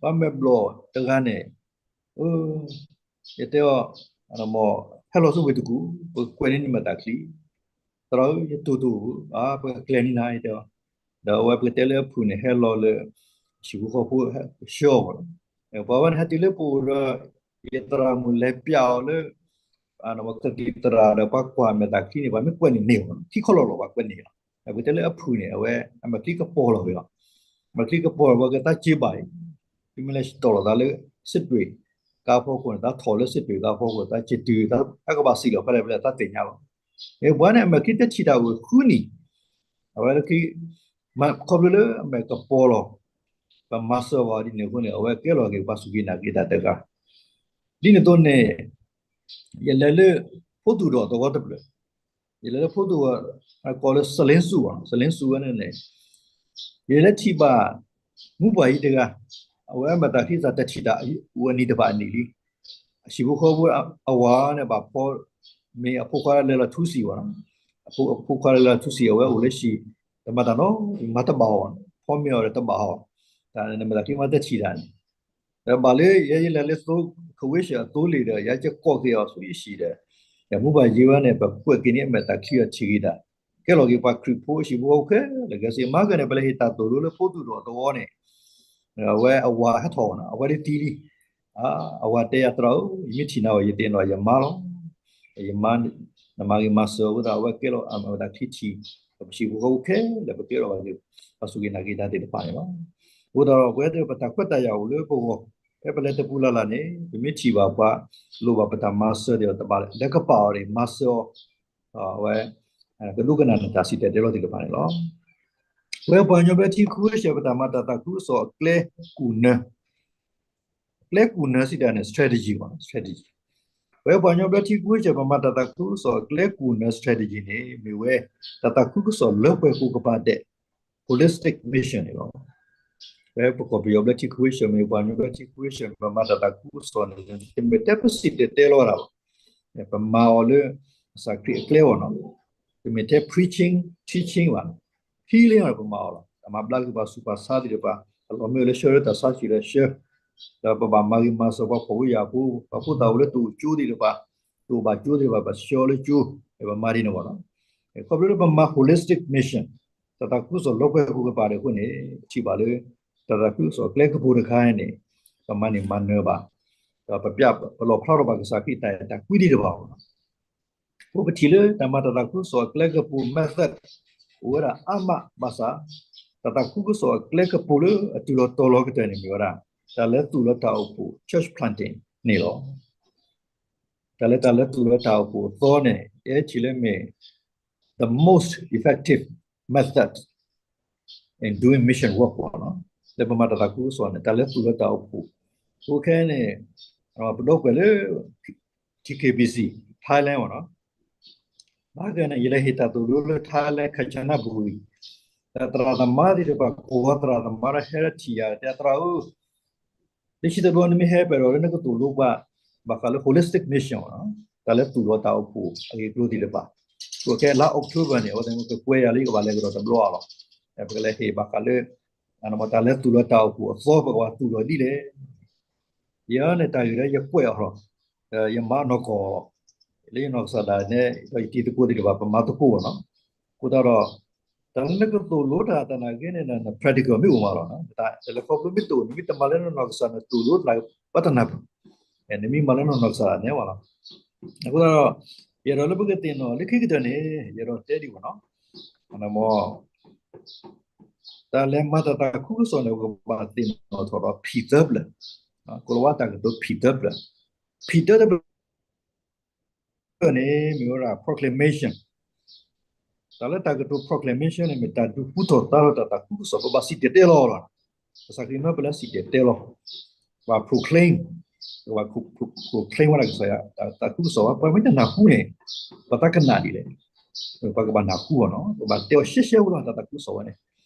ပှၤမဲာ်ဘျီၣ်တဂၤန့ၣ်, ယတဲအီၤ, ဟဲလီၤဆူဝ့ၢ်တကူၣ် ပကကွဲးန့ၢ်နမဲာ်သးချံ, သရၣ်ဧၢ ယတိၢ်တိၢ်ဧၢ, ပကကျဲၤန့ၢ်နၤ ယတဲအီၤ, ဒီးအဝဲပကတဲလၢအဖုၣ်န့ၣ် ဟဲလီၤလၢ ဟံၣ်ဖိဃီဖိဆှၢအီၤလီၤ. ပှၤဝဲန့ၣ်ဟဲတုၤလၢပအိၣ်ဒီး ယသရၣ်မုၣ်လဲၤပျးအီၤလၢ ကသံၣ်သရၣ်ဒီးပှၤကွၢ်မဲာ်သးချံန့ၣ် ပှၤမ့ၢ်ကွဲးန့ၢ်န့ၢ်အီၤ ခံခီလီၤလီၤ ပှၤကွဲးန့ၢ်အီၤ, ပကတဲလၢအဖုၣ်န့ၣ် အဝဲအမဲာ်ချံကပီၤလီၤဝဲလီၤ. အမဲာ်ချံကပီၤလီၤ ပှၤကသးစ့ဘၣ်အံၤ, သုမ့ၢ်လဲၤစတီၣ်လီၤသးလၢ စစ်တွေ ကါဖီခိၣ်န့ၣ် သးထီၣ်လၢ စစ်တွေ ကါဖီခိၣ် သးစ့တုၤ သးကဘၣ်စံၣ်လီၤဖဲလဲၣ်ဖဲလဲၣ် သးသ့ၣ်ညါလီၤ. ပှၤန့ၣ် အမဲာ်ချံတထံၣ်တၢ်အိၣ်ဃုနံၣ်, အဝဲလၢခံ ခီဖျိလၢအမဲာ်ကပီၤလီၤ, ပမၤစၢၤဘၣ်အီၤဒ်န့ၣ်အဃိန့ၣ် အဝဲကဲလီၤက့ၤပှၤစူၢ်က့ၤနာ်က့ၤတၢ်တဂၤ, ဒ်န့ၣ်အသိးန့ၣ် ယလဲၤလၢ ဖိသူၣ်ဒီးသဝီတဖျၢၣ်, ယလဲၤလၢဖိသူၣ်ဒီး ကိးလၢ စလ့စူၣ်, စလ့စူၣ်ဝဲန့ၣ်န့ၣ် ယလဲၤထံၣ်ဘၣ် မူပှၤအံၤတဂၤ, အဝဲအမဲာ်သးချံသးတထံၣ်တၢ်အိၣ်အနံၣ်တဖၣ်အနံၣ်လံ. အဟံၣ်ဖိဃီဖိအဝၤန့ၣ်ဘၣ်ဖီမ့ၤ အဖိခွါလဲၤလီၤထူစံၣ်ဘၣ်နီၤ, အဖိခွါလဲၤလီၤထူစံၣ် အဝဲအိၣ်လၢဟံၣ် တမၤတၢ်နီတမံၤ မၤတဘၣ်အီၤ, ဖီမ့ၤအီၤဒီးတဘၣ်အီၤ, တၢ်န့ၣ်မဲာ်သးချံမၤတထံၣ်တၢ်န့ၣ် ဒီးဘၣ်လၢယဲယလဲၤလၢသိ ခဝ့ၡၢၣ်အသိလ့ၣ်ဒီး ယကကိးက့ၤအီၤဆူယဟံၣ်ဒီး ယမူဘၣ်ယံၤဝဲန့ၣ် ပကွဲးက့ၤန့ၢ်အမဲာ်သးချံအီၤထံၣ်က့ၤတၢ်, ကဲလီၤက့ၤပှၤခရံာ်ဖိဟံၣ်ဖိဃီဖိခဲလၢာ်ခဲဆ့, မၤကန့ၣ် ပလဲၤဟ့ၣ်တၢ်သိၣ်လိလၢဖိသူၣ်ဒီးသဝီန့ၣ်, အဝဲအဝၤဟဲထီၣ်ဝဲနီၤ, အဝဲဒၣ်တံလံ, အဝၤတဲယၤသရၣ်ဧၢ, ယမ့ၢ်ထံၣ်နၤအီၤ ယသ့ၣ်နီၣ်ယမါလီၤ, ယမါ နမၤဂ့ၤမၤစၢၤအဃိသတး အဝဲကဲလီၤအမဲာ်သးချံထံၣ် ပဟံၣ်ဖိဃီဖိခဲလၢာ် ပကဲထီၣ်ဘၣ်က့ၤ ပှၤစူၢ်က့ၤနာ်က့ၤတၢ်သ့ၣ်တဖၣ်န့ၣ်လီၤ. အဃိသတးဒီး ပဝဲသ့ၣ်ပတၢ်ခွဲးတၢ်ယာ်အိၣ်လၢပဂီၢ်, ဖဲပလဲၤတပူၤလၢ်လၢ်န့ၣ် ပမ့ၢ်ထံၣ်ဘၣ်ပှၤလိၣ်ဘၣ်ပတၢ်မၤစၢၤဒီး တဘၣ်လဲၤကပာ်အီၤန့ၣ် မၤစၢၤအီၤ, အဝဲ ကဒိကနၣ်နတၢ်စံၣ်တဲၤတဲလီၤသ့ၣ်တဖၣ်န့ၣ်လီၤ. ပဝဲပှၤကညီဘျၢထံခဝ့ၡၢၣ် ပတၢ်မၤတၢ်သးခုကစီၣ်အကျဲကူၣ်နၢ ကျဲကူၣ်နၢစံးတၢ်န့ၣ် strategy ဘၣ် strategy, ပဝဲပှၤကညီဘျၢထံခဝ့ၡၢၣ် ပမၤတၢ်သးခုကစီၣ်အကျဲကူၣ်နၢ strategy န့ၣ် မ့ၢ်ဝဲ တၢ်သးခုကစီၣ်လၢပှဲၤကိးကပၤဒဲး holistic mission န့ၣ်လီၤ. ပဝဲပကီၢ်ပယီၤဘျၢထံခဝ့ၡၢၣ် မ့ၢ်ပှၤကညီဘျၢထံခဝ့ၡၢၣ် ပမၤတၢ်သးခုကစီၣ်န့ၣ် တမ့ၢ်ထဲပစံၣ်တဲၤတဲလီၤဝဲဒၣ်ဘၣ်, ပမၤအီၤလၢ ကစၢ်ခရံာ်အကျဲအဂီၢ်နီၤ, တမ့ၢ်ထဲ preaching teaching ဘၣ်, healing အီၤ ပမၤအီၤလီၤ. တၢ်မၤဘျါက့ၤပှၤဆူးပှၤဆါသ့ၣ်တဖၣ်, အလီၤမ့ၢ်ဝဲလၢဆှၢလၢတၢ်ဆါဟံၣ်လၢဆှၢ, ဒီးပဘၣ်မၤဂ့ၤမၤစၢၤပှၤဖှီၣ်ဖိယာ်ဖိ, ပှၤဖိသၣ်အိၣ်လၢတအိၣ်ကၠိသ့ၣ်တဖၣ်, တအိၣ်ဘၣ်ကၠိသ့ၣ်တဖၣ် ပဆှၢအီၤလၢကၠိ, ပမၤဒ်န့ၣ်အဂီၢ်လီၤ. ခီဖျိလၢပမၤ holistic mission တၢ်သးခုကစီၣ်လၢပှဲၤကိးကပၤဒဲးအဃိန့ၣ် ပထံၣ်ဘၣ်လၢ တၢ်သးခုကစီၣ်အကျဲကပူၤတခါန့ၣ် ပမၤန့ၢ်မၤနၢၤဘၣ်, ဒီးပပျၢ် ပလီၣ်ဖျါထီၣ်ဘၣ်ကစၢ်ခရံာ်အတၢ်အဲၣ်တၢ်ကွံသ့ၣ်တဖၣ်အဂီၢ်လီၤ. အဃိပထံၣ်လၢတၢ်မၤတၢ်သးခုကစီၣ်အကျဲကပူၤ method အိၣ်ဝဲဒၣ်အါမးဘၣ်ဆၣ်, တၢ်သးခုကစီၣ်အကျဲကပူၤလၢအတုၤလီၤတီၤလီၤကတၢၢ်န့ၣ်မ့ၢ်ဝဲဒၣ် တၢ်လဲၤသူၣ်လီၤတၢ်အိၣ်ဖှိၣ် church planting န့ၣ်လီၤ. တၢ်လၢတၢ်လဲၤသူၣ်လီၤတၢ်အိၣ်ဖှိၣ်အသီန့ၣ် ယဲထံၣ်လၢမ့ၢ် the most effective method in doing mission work လၢပမၤတၢ်သးခုကစီၣ်န့ၣ် တၢ်လဲၤသူၣ်လီၤတၢ်အိၣ်ဖှိၣ်, အဃိခဲအံၤန့ၣ် ပဒီပုၢ်ဝဲၢ်လၢ TKBC Thailand ဘၣ်နီၤ, ဘၣ်ကဲန့ၣ် ယလဲၤဟ့ၣ်တၢ်သိၣ်လိလၢ Thailand Kanchanaburi ဒီးသရၣ်သမါသ့ၣ်တဖၣ် ကိးဝဲသရၣ်သမါဒီးဟဲထံၣ်ယၤ တဲသရၣ်ဧၢ လၢခံတဘျီနမ့ၢ်ဟဲပၢၢ်ဒီးလၢနကသိၣ်လိပှၤ ဘၣ်ဃးလၢ holistic mission တၢ်လဲၤသူၣ်လီၤတၢ်အိၣ်ဖှိၣ်အဂ့ၢ်အကျိၤသ့ၣ်တဖၣ်, အဃိခဲလါ October န့ၣ် အဝဲသ့ၣ်ကကွဲးယၤလံကဘၣ်လဲၤကဒီးတဘျီလီၤ. ပကလဲၤဟ့ၣ်ဘၣ်ဃးလၢ တၢ်လဲၤသူၣ်လီၤတၢ်အိၣ်ဖှိၣ်အသီ ပကဘၣ်သူၣ်လီၤဒ်လဲၣ် ယၤန့ၣ်တၢ်ဂ့ၢ်ဒီးယကွဲးအီၤလီၤ, ယမၤနီၢ်ကီၢ်လီၤ, လၢယနီၢ်ကစၢ်ဒၣ်နဲ ဒီးယတံၤသကိးသ့ၣ်တဖၣ် ပမၤသကိးအီၤနီၤ, အဃိသတးဒီး တၢ်လၢနကသိၣ်လိတၢ်သနာ်က့န့ၣ် န practical မ့ၢ်အိၣ်မးလီၤ, တၢ်လဲၤခီဖျိမ့ၢ်တအိၣ် နမ့ၢ်တမၤလၢနနီၢ်ကစၢ် နသိၣ်လိတၢ်ဘၣ်တနၢ်ပၢၢ်, နမ့ၢ်မၤလၢနနီၢ်ကစၢ်ဒၣ်နဲမးလီၤ, အဃိသတးဒီး ယအဲၣ်ဒိးလၢပကသ့ၣ်နီၣ်လၢခံကတၢၢ်န့ၣ် ယအဲၣ်ဒိးတဲဒံးဘၣ်နီၤ တၢ်လဲၤမၤတၢ်သးခုကစီၣ်န့ၣ် ပကဘၣ်သ့ၣ်နီၣ်ထီၣ်ဒီးဖံးသၢဖျၢၣ်, ကိၤလၤဝါတၢ်ကတိၤဖံးသၢဖျၢၣ်, ဖံးသၢဖျၢၣ်န့ၣ် မ့ၢ်ဝဲဒၣ် proclamation, တၢ်လၢတၢ်ကတိၤ proclamation န့ၣ် မ့ၢ်တၢ်ဒုးဃူထီၣ်သါထီၣ်တၢ်သးခုကစီၣ် ပဘၣ်စံၣ်တဲၤတဲလီၤလီၤ. ကစၢ်ခရံာ်မၢပှၤလၢစံၣ်တဲၤတဲလီၤ, ပှၤ proclaim, ပှၤ proclaim ဝဲဒၣ်ကစၢ်ယွၤတၢ်သးခုကစီၣ်ဘၣ်, ပှၤမ့ၢ်တနၢ်ဟူန့ၣ် ပှၤသးကနၣ်ဒ်လဲၣ်, ပှၤကဘၣ်နၢ်ဟူအီၤနီၤ, ပဘၣ်တဲအီၤရှဲရှဲဝဲလီၤ တၢ်သးခုကစီၣ်ဝဲန့ၣ်,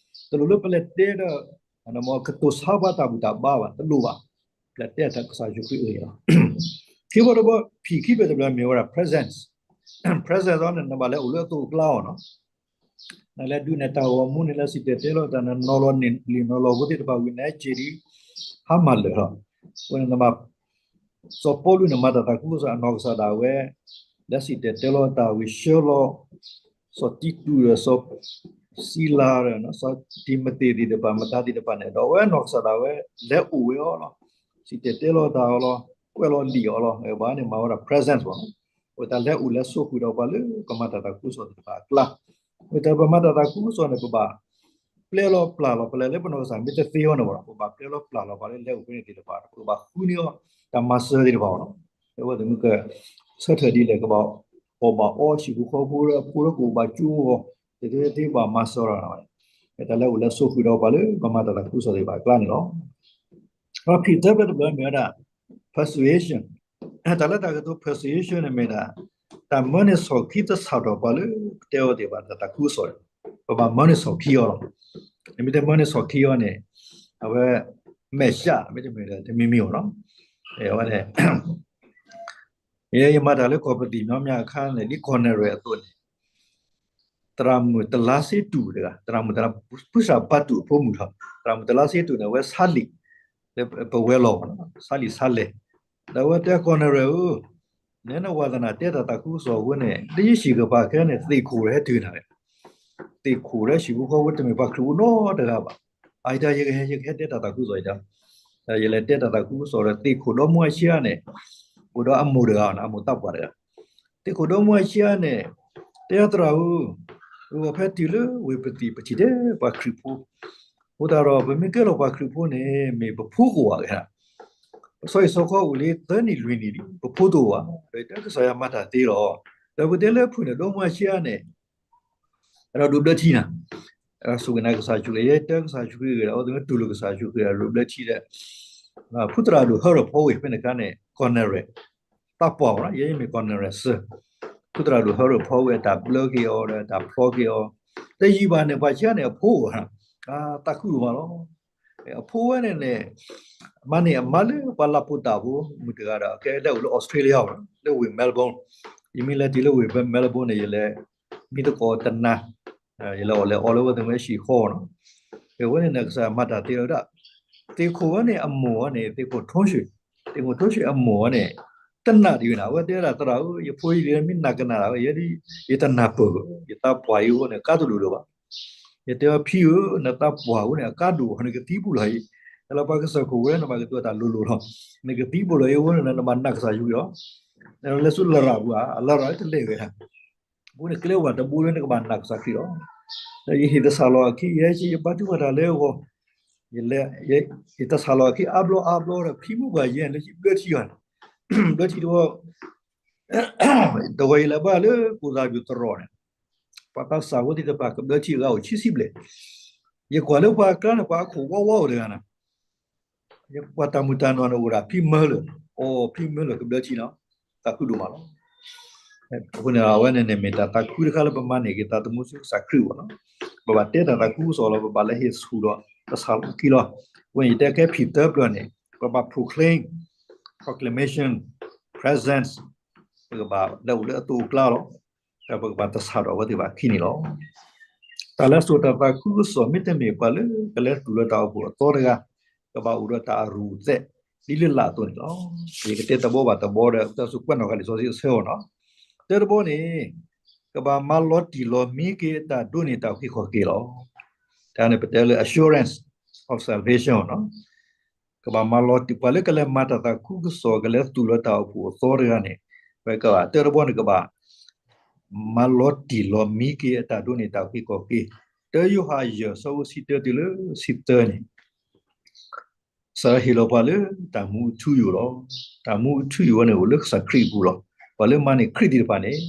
တလိၣ်လၢပလဲၤတဲဒီး ကတိၤဆါပှၤတၢ်ဘူၣ်တၢ်ဘါဘၣ်, တလိၣ်ဘၣ်, ပလဲၤတဲတၢ်ကစၢ်ယ့ၣ်ၡူးခရံာ်အဂ့ၢ်လီၤ. ခံဘီတဘီ ဖံးခံဘျဲၣ်တဘျီမ့ၢ်ဝဲဒၣ် presence, presence အီၤန့ၣ် နဘၣ်လဲၤအိၣ်လၢအသိးအကျါအီၤနီၤ, နလဲၤဒုးနဲၣ်တၢ်ဂီၤမူန့ၣ် လဲၤစံၣ်တဲၤတဲလီၤတၢ် နနီၤလီၤန့ၢ်လံာ်နီၤလီၤဖိသ့ၣ်တဖၣ်ဝံၤ နဟဲက့ၤဒံး ဟါမၢ်လၢာ်လီၤ. အဃိန့ၣ် စီၤပီလူးန့ၣ် မၤတၢ်သးခုကစီၣ် အနီၢ်ကစၢ်ဒၣ်ဝဲ လဲၤစံၣ်တဲၤတဲလီၤတၢ်ဝံၤ ဆှၢလီၤ စီၤတံတူးဒီး စီၤစံလၤဒီး စီၤတံၤမသ့းသ့ၣ်တဖၣ် မတၤသ့ၣ်တဖၣ်န့ၣ် ဒီးအဝဲနီၢ်ကစၢ်ဒၣ်ဝဲ လဲၤအိၣ်ဝဲအီၤလီၤ. စံၣ်တဲၤတဲလီၤတၢ်အီၤလီၤ. ကွဲးလီၤလံာ်အီၤလီၤ. ဘၣ်န့ၣ်မၤဝဲဒၣ် presence ဘၣ်. အဝဲတၢ်လဲၤအိၣ်လဲၤဆိးဃုာ်ဒီးပှၤလၢပမၤတၢ်သးခုကစီၣ်သ့ၣ်တဖၣ်အကျါ, အဝဲတၢ်ပမၤတၢ်သးခုကစီၣ်န့ၣ် ပဘၣ် ပျဲလီၤပျၢ်လီၤ ပလဲၤလၢပနီၢ်ကစၢ်မ့ၢ်တသ့အီၤန့ၣ်ဘၣ်ဒီး ပဘၣ်ပျဲလီၤပျၢ်လီၤပှၤလၢလဲၤအိၣ်ဖဲန့ၣ်သ့ၣ်တဖၣ်ဒီး ပကဘၣ်ဃုန့ၢ်အီၤ တၢ်မၤစၢၤသ့ၣ်တဖၣ်အီၤလီၤ. အဝဲသ့ၣ်မ့ၢ်က ဆၢထၢၣ်ဒ်လဲၣ် ကဘၣ်အီၣ်ဘၣ်အီ ဟံၣ်ဖိဃီဖိဒီး ဖိဒီးကအိၣ်ဘၣ်ကၠိအဂီၢ် သ့ၣ်သ့ၣ်ဘၣ်မၤစၢၤလီၤ. တၢ်လၢအိၣ်လၢဆိးဃုာ်ဒီးပှၤလၢပမၤတၢ်သးခုကစီၣ်သ့ၣ်တဖၣ်အကျါန့ၣ်လီၤ. ဒီးဖံးသၢဘျဲၣ်တဘျီမ့ၢ်ဝဲဒၣ် persuasion, တၢ်လၢတၢ်ကတိၤ persuasion န့ၣ်မ့ၢ်ဒၣ် တၢ်မၢန့ၢ်ဆီၣ်ခံသဆၣ်ထီၣ်ပှၤလၢပတဲအီၤသ့ၣ်တဖၣ်တၢ်သးခုကစီၣ်န့ၣ် ပဘၣ်မၢန့ၢ်ဆီၣ်ခံအီၤလီၤ. နမ့ၢ်တမၢန့ၢ်ဆီၣ်ခံအီၤန့ၣ် အဝဲ မဲာ်ရှး မ့တမ့ၢ်ဒီးတမံၤမံၤအီၤလီၤ. အဝဲန့ၣ် ယဲယမၤတၢ်လၢကီၢ်ပသံၣ်ညီမးအခါန့ၣ် ဒ်ကီၢ်နဲၣ်ရွဲၣ်အသိးန့ၣ် သရၣ်မုၣ်တလါစ့တူၣ်တဂၤ, သရၣ်မုၣ်တလါ ဖုစၣ်ဘါတူၣ်အဖိမုၣ်လီၤ. သရၣ်မုၣ်တလါစ့တူၣ်န့ၣ် အဝဲဆါလံာ် လၢပဝဲၤလီၢ်မး, ဆါလံာ်ဆါလဲၢ်, ဒီးအဝဲတဲကီၢ်နဲၣ်ရွဲၣ်ဧၢ, နဲနဝၤသနာ်တဲတၢ်သးခုကစီၣ်အဃိန့ၣ် လၢယဟံၣ်ကပၤခဲန့ၣ် သ့ၣ်ခိၣ်ဟဲတုၤနၤလဲၣ်. သ့ၣ်ခိၣ်လၢဟံၣ်ဖိဃီဖိတမ့ၢ်ပှၤခရံာ်ဖိနီတဂၤဘၣ်. အအံၤတၢ်ယကဟဲ ယကဟဲတဲတၢ်သးခုကစီၣ်အံၤဒီး ယလဲၤတဲတၢ်သးခုကစီၣ်ဒီး သ့ၣ်ခိၣ်ဒီမါဝၤခံဂၤန့ၣ် အိၣ်ဒီးအမိၢ်တဂၤ, အမိၢ်သးပှၢ်တဂၤ. သ့ၣ်ခိၣ်ဒီမါဝၤခံဂၤန့ၣ် တဲသရၣ်ဧၢ, ပဝဲဖဲတုၤလၢဝ့ၢ်ပသံၣ် ပထံၣ်ထဲပှၤခရံာ်ဖိ, အဃိသတးဒီး ပမ့ၢ်ကဲလီၤပှၤခရံာ်ဖိန့ၣ် မ့ၢ်ပဖိကအိၣ်ဧါ. ပဆီဟံၣ်ဆီဃီအိၣ်လံသၢနံၣ်လွံၢ်နံၣ်လံ, ပဖိတအိၣ်ဘၣ်. ဒီးတဲကစၢ်ယွၤမၤတၢ်သ့လီၤ. ဒီးပတဲလၢဖုၣ်န့ၣ် ဒီမါဝၤခံဂၤန့ၣ် ဒီးဒိးဘျၢထံနၤ, စူၢ်က့ၤနာ်ကစၢ်ယ့ၣ်ၡူးခရံာ်, ယဲတဲကစၢ်ယ့ၣ်ၡူးခရံာ်ဂ့ၤဒီး အဝဲသ့ၣ်မ့ၢ်တူၢ်လိာ်ကစၢ်ယ့ၣ်ၡူးခရံာ်ဒီးဒိးဘျၢထံဒီး ဖုသရၣ်ဒိၣ်ဟၢရၢၣ်ဖီဝ့ၢ်ဖဲန့ၣ်အခါန့ၣ် ကီၢ်နဲၣ်ရွဲၣ် သးပှၢ်အီၤ, ယဲယမ့ၢ်ကီၢ်နဲၣ်ရွဲၣ်စၢၤ, ဖုသရၣ်ဒိၣ်ဟၢရၢၣ်ဖီဝ့ၢ် တၢ်ဘျၢက့ၤအီၤဒီး တၢ်ဖျီက့ၤအီၤ, တယံာ်ဘၣ်န့ၣ် ပှၤခံဂၤန့ၣ် အဖိဧါ, သးခုဒိၣ်မးလီၤ. အဖိဝဲန့ၣ်န့ၣ် မၤန့ၢ်အမါလၢပှၤလၤပှီၤတၢ်ဖိမုၣ်တဂၤဒီး အကဲလဲၤအိၣ်လၢ Australia လီၤ, လၢဝ့ၢ် Melbourne. ယမ့ၢ်လဲၤတုၤလၢဝ့ၢ် Melbourne န့ၣ် ယလဲၤမံသကိးတနၤ, ယလဲၤအီၣ်လဲၤအီလၢအဝဲသ့ၣ်မ့ၢ်ဟံၣ်ဃီနီၤ. အဝဲန့ၣ်န့ၣ်ကစၢ်မၤတၢ်သ့လီၤဒၣ်, သ့ၣ်ခိၣ်ဝဲန့ၣ်အမိၢ်ဝဲန့ၣ် သ့ၣ်ခိၣ်ထိၣ်ဆှံ, သ့ၣ်ခိၣ်ထိၣ်ဆှံအမိၢ်ဝဲန့ၣ် တနာ်ဒံးဝဲန့ၣ်, အဝဲတဲဝဲဒၣ်သရၣ်ဧၢ, ယဖိယလံၤမ့ၢ်နာ်ကနၣ်ဒၣ်ဝဲ ယဲဒၣ် ယတနၢ်ပၢၢ်, ယသးပှၢ်အံၤအဃိန့ၣ် အကါတဒိၣ်လၢၤဘၣ်. ယတဲဝဲဖံဧၢ, နသးပှၢ်အဃိန့ၣ် အကါဒိၣ် နကသံဘူးလီၤအံၤ, လၢပှၤကစၢၢ်ခိၣ်ဝဲ နဘၣ်ကတိၤတၢ်လိၤလိၤလီၤ, နကသံဘူးလီၤအံၤအဃိန့ၣ် နဘၣ်နာ်ကစၢ်ယ့ၣ်ၡူးခရံာ်လီၤ. လဲၤဆူလရာ်ပူၤဧါ, လရာ်တလဲၤဝဲ, အဃိန့ၣ် ကျဲဝဲတဘိလၢနကဘၣ်နာ်ကစၢ်ခရံာ်လီၤ. ဒီးယဟ့ၣ်သဆၣ်လီၤအခံ, ယဟဲဆံး ယဘါထုကဖၣ်တၢ်လၢအဂီၢ်, ယလဲၤ ယဟ့ၣ်သဆၣ်လီၤအခံ အါဘျီအါဘျီဒီး ဖံမုၢ်ပှၢ်ယဲၢ်လၢယဘျၢထံအီၤန့ၣ်, ဘျၢထံတဝီ တဝီယလဲၤဘၣ်လၢကိၣ်သၣ်ဘျုးသရိာ်န့ၣ်, ပှၤသးစၢ်ဖိသ့ၣ်တဖၣ်ကဘျၢထံအဂၤအိၣ်ခံဆံဘျဲၣ်, ယကွၢ်လၢပှၤအကျါန့ၣ် ပှၤအခိၣ်ဝါဝါအိၣ်တဂၤန့ၣ်, ယကွၢ်တၢ်မုၢ်တၢ်နီၢ်န့ၣ်အိၣ်ဒၣ်ဖံမၢလၢာ်, အိၣ်ဖံမၢလၢာ်ကဘျၢထံနီၤ, သးခုဒိၣ်မးလီၤ. အဃိန့ၣ် အဝဲန့ၣ်န့ၣ်မ့ၢ်တၢ်သးခုတခါလၢပမၤန့ၢ်က့ၤသးသမူဆူကစၢ်ခရံာ်အဂီၢ်နီၤ, ပဘၣ်တဲတၢ်သးခုကစီၣ်လီၤ, ပဘၣ်လၢဟ့ၣ်ဆူၣ်ဒီးသဆၣ်လီၤအခံလီၤ. အဃိန့ၣ် ယတဲခဲဖံၣ်သၢပျၢၤန့ၣ် ပဘၣ် proclaim, proclamation, presence, ပကဘၣ်လဲၤအိၣ်လၢအသိးအကျါလီၤ. ဒီးပကဘၣ်သဆၣ်ထီၣ်အဝဲသ့ၣ်ဘၣ်အခံန့ၣ်လီၤ. တၢ်လၢစိာ်တၢ်သးခုကစီၣ် မ့တမ့ၢ်ပှၤလၢကလဲၤသူၣ်လၢတၢ်အိၣ်ဖှိၣ်အသီတဂၤ ကဘၣ်အိၣ်ဒီးတၢ်အရူၢ်အသဲး ဒ်လၢလာ်အသိးန့ၣ်လီၤ. ယကတဲတဘီဘၣ်တဘီဒီး တၢ်စူးကွဲးနီၣ်ဃာ်လံာ်စီဆှံအဆၢအီၤနီၤ. တၢတဘီန့ၣ် ကဘၣ်မၤလီၤတံၢ်လီၤမံက့ၤအတၢ်ဒိးန့ၢ်တၢ်အုၣ်က့ၤခီၣ်က့ၤလီၤ. တၢ်န့ၣ်ပတဲလၢ assurance of salvation နီၤ. ကဘၣ်မၤလီၤတံၢ် ပှၤလၢကလဲၤမၤတၢ်သးခုကစီၣ် ကလဲၤသူၣ်လၢတၢ်အိၣ်ဖှိၣ်အသီတဂၤန့ၣ် ဝဲကဘၣ် တၢတဘီန့ၣ်ကဘၣ် မၤလီၤတံၢ်လီၤမံက့ၤအတၢ်ဒိးန့ၢ်တၢ်အုၣ်က့ၤခီၣ်က့ၤ, တၢယိၤဟၣ်ယဲၢ် ဆၢဖိဆံတၢတုၤလၢဆံသၢန့ၣ် ကစၢ်ယွၤဟ့ၣ်လီၤပှၤလၢတၢ်မူအထူအယိာ်လီၤ. တၢ်မူအထူအယိာ်ဝဲန့ၣ် အိၣ်လၢကစၢ်ခရံာ်အပူၤလီၤ. ပှၤလၢမၤန့ၢ်ခရံာ်သ့ၣ်တဖၣ်န့ၣ်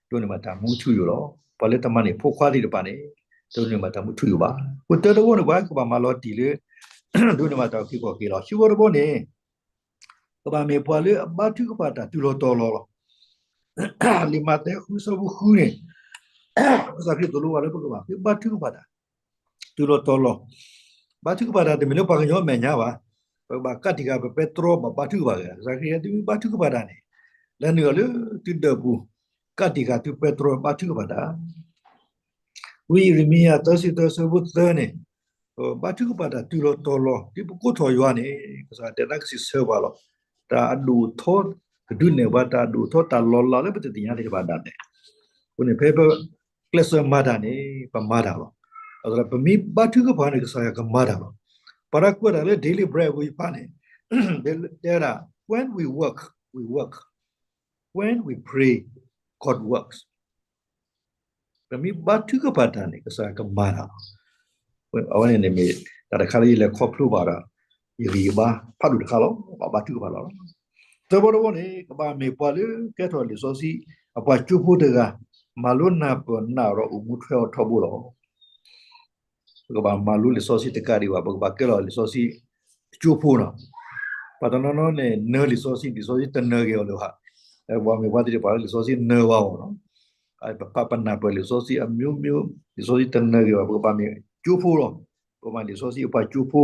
ဒိးန့ၢ်ဘၣ်တၢ်မူအထူအယိာ်လီၤ. ပှၤလၢတမၤန့ၢ်ဖိခွါသ့ၣ်တဖၣ်န့ၣ် တဒိးန့ၢ်ဘၣ်တၢ်မူအထူအယိာ်ဘၣ်. အဃိတၢတဘီန့ၣ် ပှၤကဘၣ်မၤလီၤတံၢ်လၢ ဒိးန့ၢ်ဘၣ်တၢ်အုၣ်က့ၤခီၣ်က့ၤလီၤ. ခံဘီတဘီန့ၣ် ကဘၣ်မ့ၢ်ပှၤလၢအဘါထုကဖၣ်တၢ်တုၤလီၤတီၤလီၤလီၤ. လံာ်မးသဲဃုဆၢဖိဃုန့ၣ် ကစၢ်ခရံာ်သိၣ်လိပှၤလၢပကဘၣ်ဃ့ဘါထုကဖၣ်တၢ် တုၤလီၤတီၤလီၤ. ဘါထုကဖၣ်တၢ်တမ့ၢ်လၢပှၤကညီအမဲာ်ညါဘၣ်. ပကဘၣ်ကးတံာ်ဃာ်ပပဲတြီဘၣ်ဘါထုကဖၣ်တၢ်. ကစၢ်ခရံာ်ဟဲတုၤဘါထုကဖၣ်တၢ်န့ၣ် လဲၤနုာ်အီၤလၢသုဒၢးပူၤ ကးတံာ်ဃာ်သုပဲတြီဘါထုကဖၣ်တၢ် ဝံယံးရမံယၤသၢဆံသၢဆၢဖိသၢန့ၣ် ဘါထုကဖၣ်တၢ်တုၤလီၤတီၤလီၤ ဒ်ပကိးထီၣ်ယွၤန့ၣ် ကစၢ်တဲသးကစံးဆၢပှၤလီၤ. တၢ်အဒိၣ်အထီ ကဒုးနဲၣ်ပှၤတၢ်အဒိၣ်အထီ တၢ်လီၤလးလၢပတသ့ၣ်ညါသ့ၣ်တဖၣ်ဒၣ်လဲာ်. အဃိန့ၣ် ဖဲပကျဲးစၢးမၤတၢ်န့ၣ် ပမၤတၢ်လီၤ. အသးပမ့ၢ်ဘါထုကဖၣ်န့ၣ် ကစၢ်ယွၤကမၤတၢ်လီၤ. ပှၤလၢကွဲးတၢ်လၢ Daily Bread ဝံၤဖးန့ၣ် တဲဝဲဒၣ် when we work, we work, when we pray, God works. ပမ့ၢ်ဘါထုကဖၣ်တၢ်န့ၣ် ကစၢ်ကမၤတၢ်လီၤ. အဝဲန့ၣ်န့ၣ်မ့ၢ် တၢ်တခါလၢယလဲၤခီဖျိဘၣ်ဒီး ယဂံၢ်ယဘါဖးဒိၣ်တခါလီၤ. ဘၣ်ဘါထုကဖၣ်လီၤ. သၢဘီတဘီန့ၣ် ကဘၣ်မ့ၢ်ပှၤလၢကဲထီၣ်လံာ်စီဆှံ အပှၤကၠိဖိတဂၤ မၤလိနၢ်ပၢၢ်နးဒီးအိၣ်မူထွဲအီၤထီဘိလီၤ. ပကဘၣ်မၤလိလံာ်စီဆှံတကးဒံးဘၣ်, ပကဘၣ်ကဲလီၤလံာ်စီဆှံအကၠိဖိလီၤ. ပှၤတနီၤနီၤန့ၣ် နၢၤလံာ်စီဆှံ, လံာ်စီဆှံတနၢၤက့ၤအီၤလၢၤဘၣ်. ပဘၣ်မ့ၢ်ပှၤသ့ၣ်တဖၣ်လၢလံာ်စီဆှံနၢၤဘၣ်အီၤလီၤ. ပဖးပနၢ်ပၢၢ်လံာ်စီဆှံအမျိုးမျိုး, လံာ်စီဆှံတနၢၤက့ၤဘၣ်, ပကဘၣ်မ့ၢ်ကၠိဖိလီၤ. ပကဘၣ်မ့ၢ်လံာ်စီဆှံအပှၤကၠိဖိ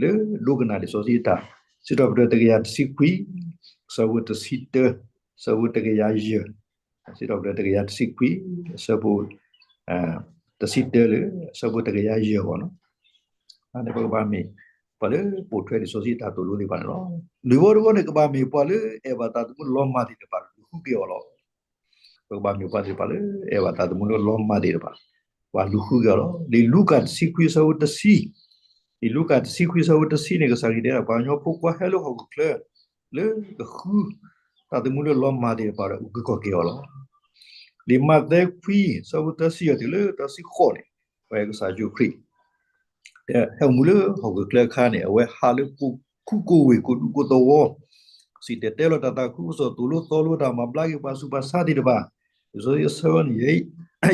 လၢဒိကနၣ်လံာ်စီဆှံတၢ်, စံးထီၣ်ပတြၢၤတကယၤတဆံခွံ, ဆၢဖိတဆံတၢ, ဆၢဖိတကယၤယဲၢ်, စံးထီၣ်ပတြၢၤတကယၤတဆံခွံ, ဆၢဖိ တဆံတၢလၢ ဆၢဖိတကယၤယဲၢ်အဂီၢ်လီၤ. န့ၣ်ပကဘၣ်မ့ၢ် ပှၤလၢပိာ်ထွဲလံာ်စီဆှံတၢ်သိၣ်လိသ့ၣ်တဖၣ်န့ၣ်လီၤ. လွံၢ်ဘီတဘီန့ၣ် ကဘၣ်မ့ၢ်ပှၤလၢအဲၣ်ဘၣ်တၢ်သမူလီၤမၢ်သ့ၣ်တဖၣ် လူၤဃုက့ၤအီၤလီၤ. ပကဘၣ်မ့ၢ်ပှၤသ့ၣ်တဖၣ်လၢ အဲၣ်ဘၣ်တၢ်သမူလၢလီၤမၢ်သ့ၣ်တဖၣ်, ပှၤလူၤဃုက့ၤအီၤလီၤ. လံာ်လူၤကၣ်တဆံခွံဆၢဖိတဆံ, လံာ်လူၤကၣ်တဆံခွံဆၢဖိတဆံန့ၣ် ကစၢ်ခရံာ်တဲဒၣ် ပှၤကညီဖိခွါဟဲလၢဟီၣ်ခိၣ်ချၢ လၢကဃု တၢ်သမူလၢလီၤမၢ်သ့ၣ်တဖၣ်ဒီး အုၣ်က့ၤခီၣ်က့ၤအီၤလီၤ. လံာ်မးသဲခွံဆၢဖိသၢဆံယဲၢ်တုၤလၢသၢဆံဃိးန့ၣ် အဝဲကစၢ်ယ့ၣ်ၡူးခရံာ် ဟဲအိၣ်မူလၢဟီၣ်ခိၣ်ချၢအခါန့ၣ် အဝဲဟးလၢကိးခိၣ်ကိးဝ့ၢ် ကိးဒူကိးသဝီ, စံၣ်တဲၤတဲလီၤတၢ်သးခုကစီၣ် သိၣ်လိသီလိတၢ် မၤဘျါက့ၤပှၤဆူးပှၤဆါသ့ၣ်တဖၣ်, လံာ်စီဆှံအဆၢန့ၣ်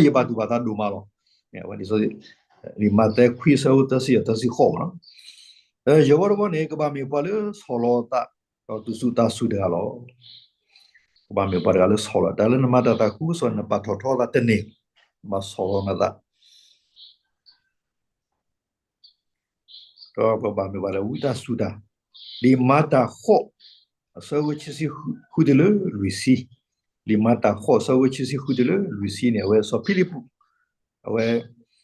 ယဘၣ်တူၢ်ဘၣ်သးဒိၣ်မးလီၤ. လံာ်မးသဲခွံဆၢဖိသၢဆံယဲၢ် သၢဆံဃိးလီၤ. ယဲၢ်ဘီတဘီန့ၣ် ကဘၣ်မ့ၢ်ပှၤလၢဆီၣ်လီၤအသး ဒီးသူၣ်စူၤသးစူၤတဂၤလီၤ. ကဘၣ်မ့ၢ်ပှၤတဂၤလၢဆီၣ်လီၤ, တၢ်လၢနမၤတၢ်သး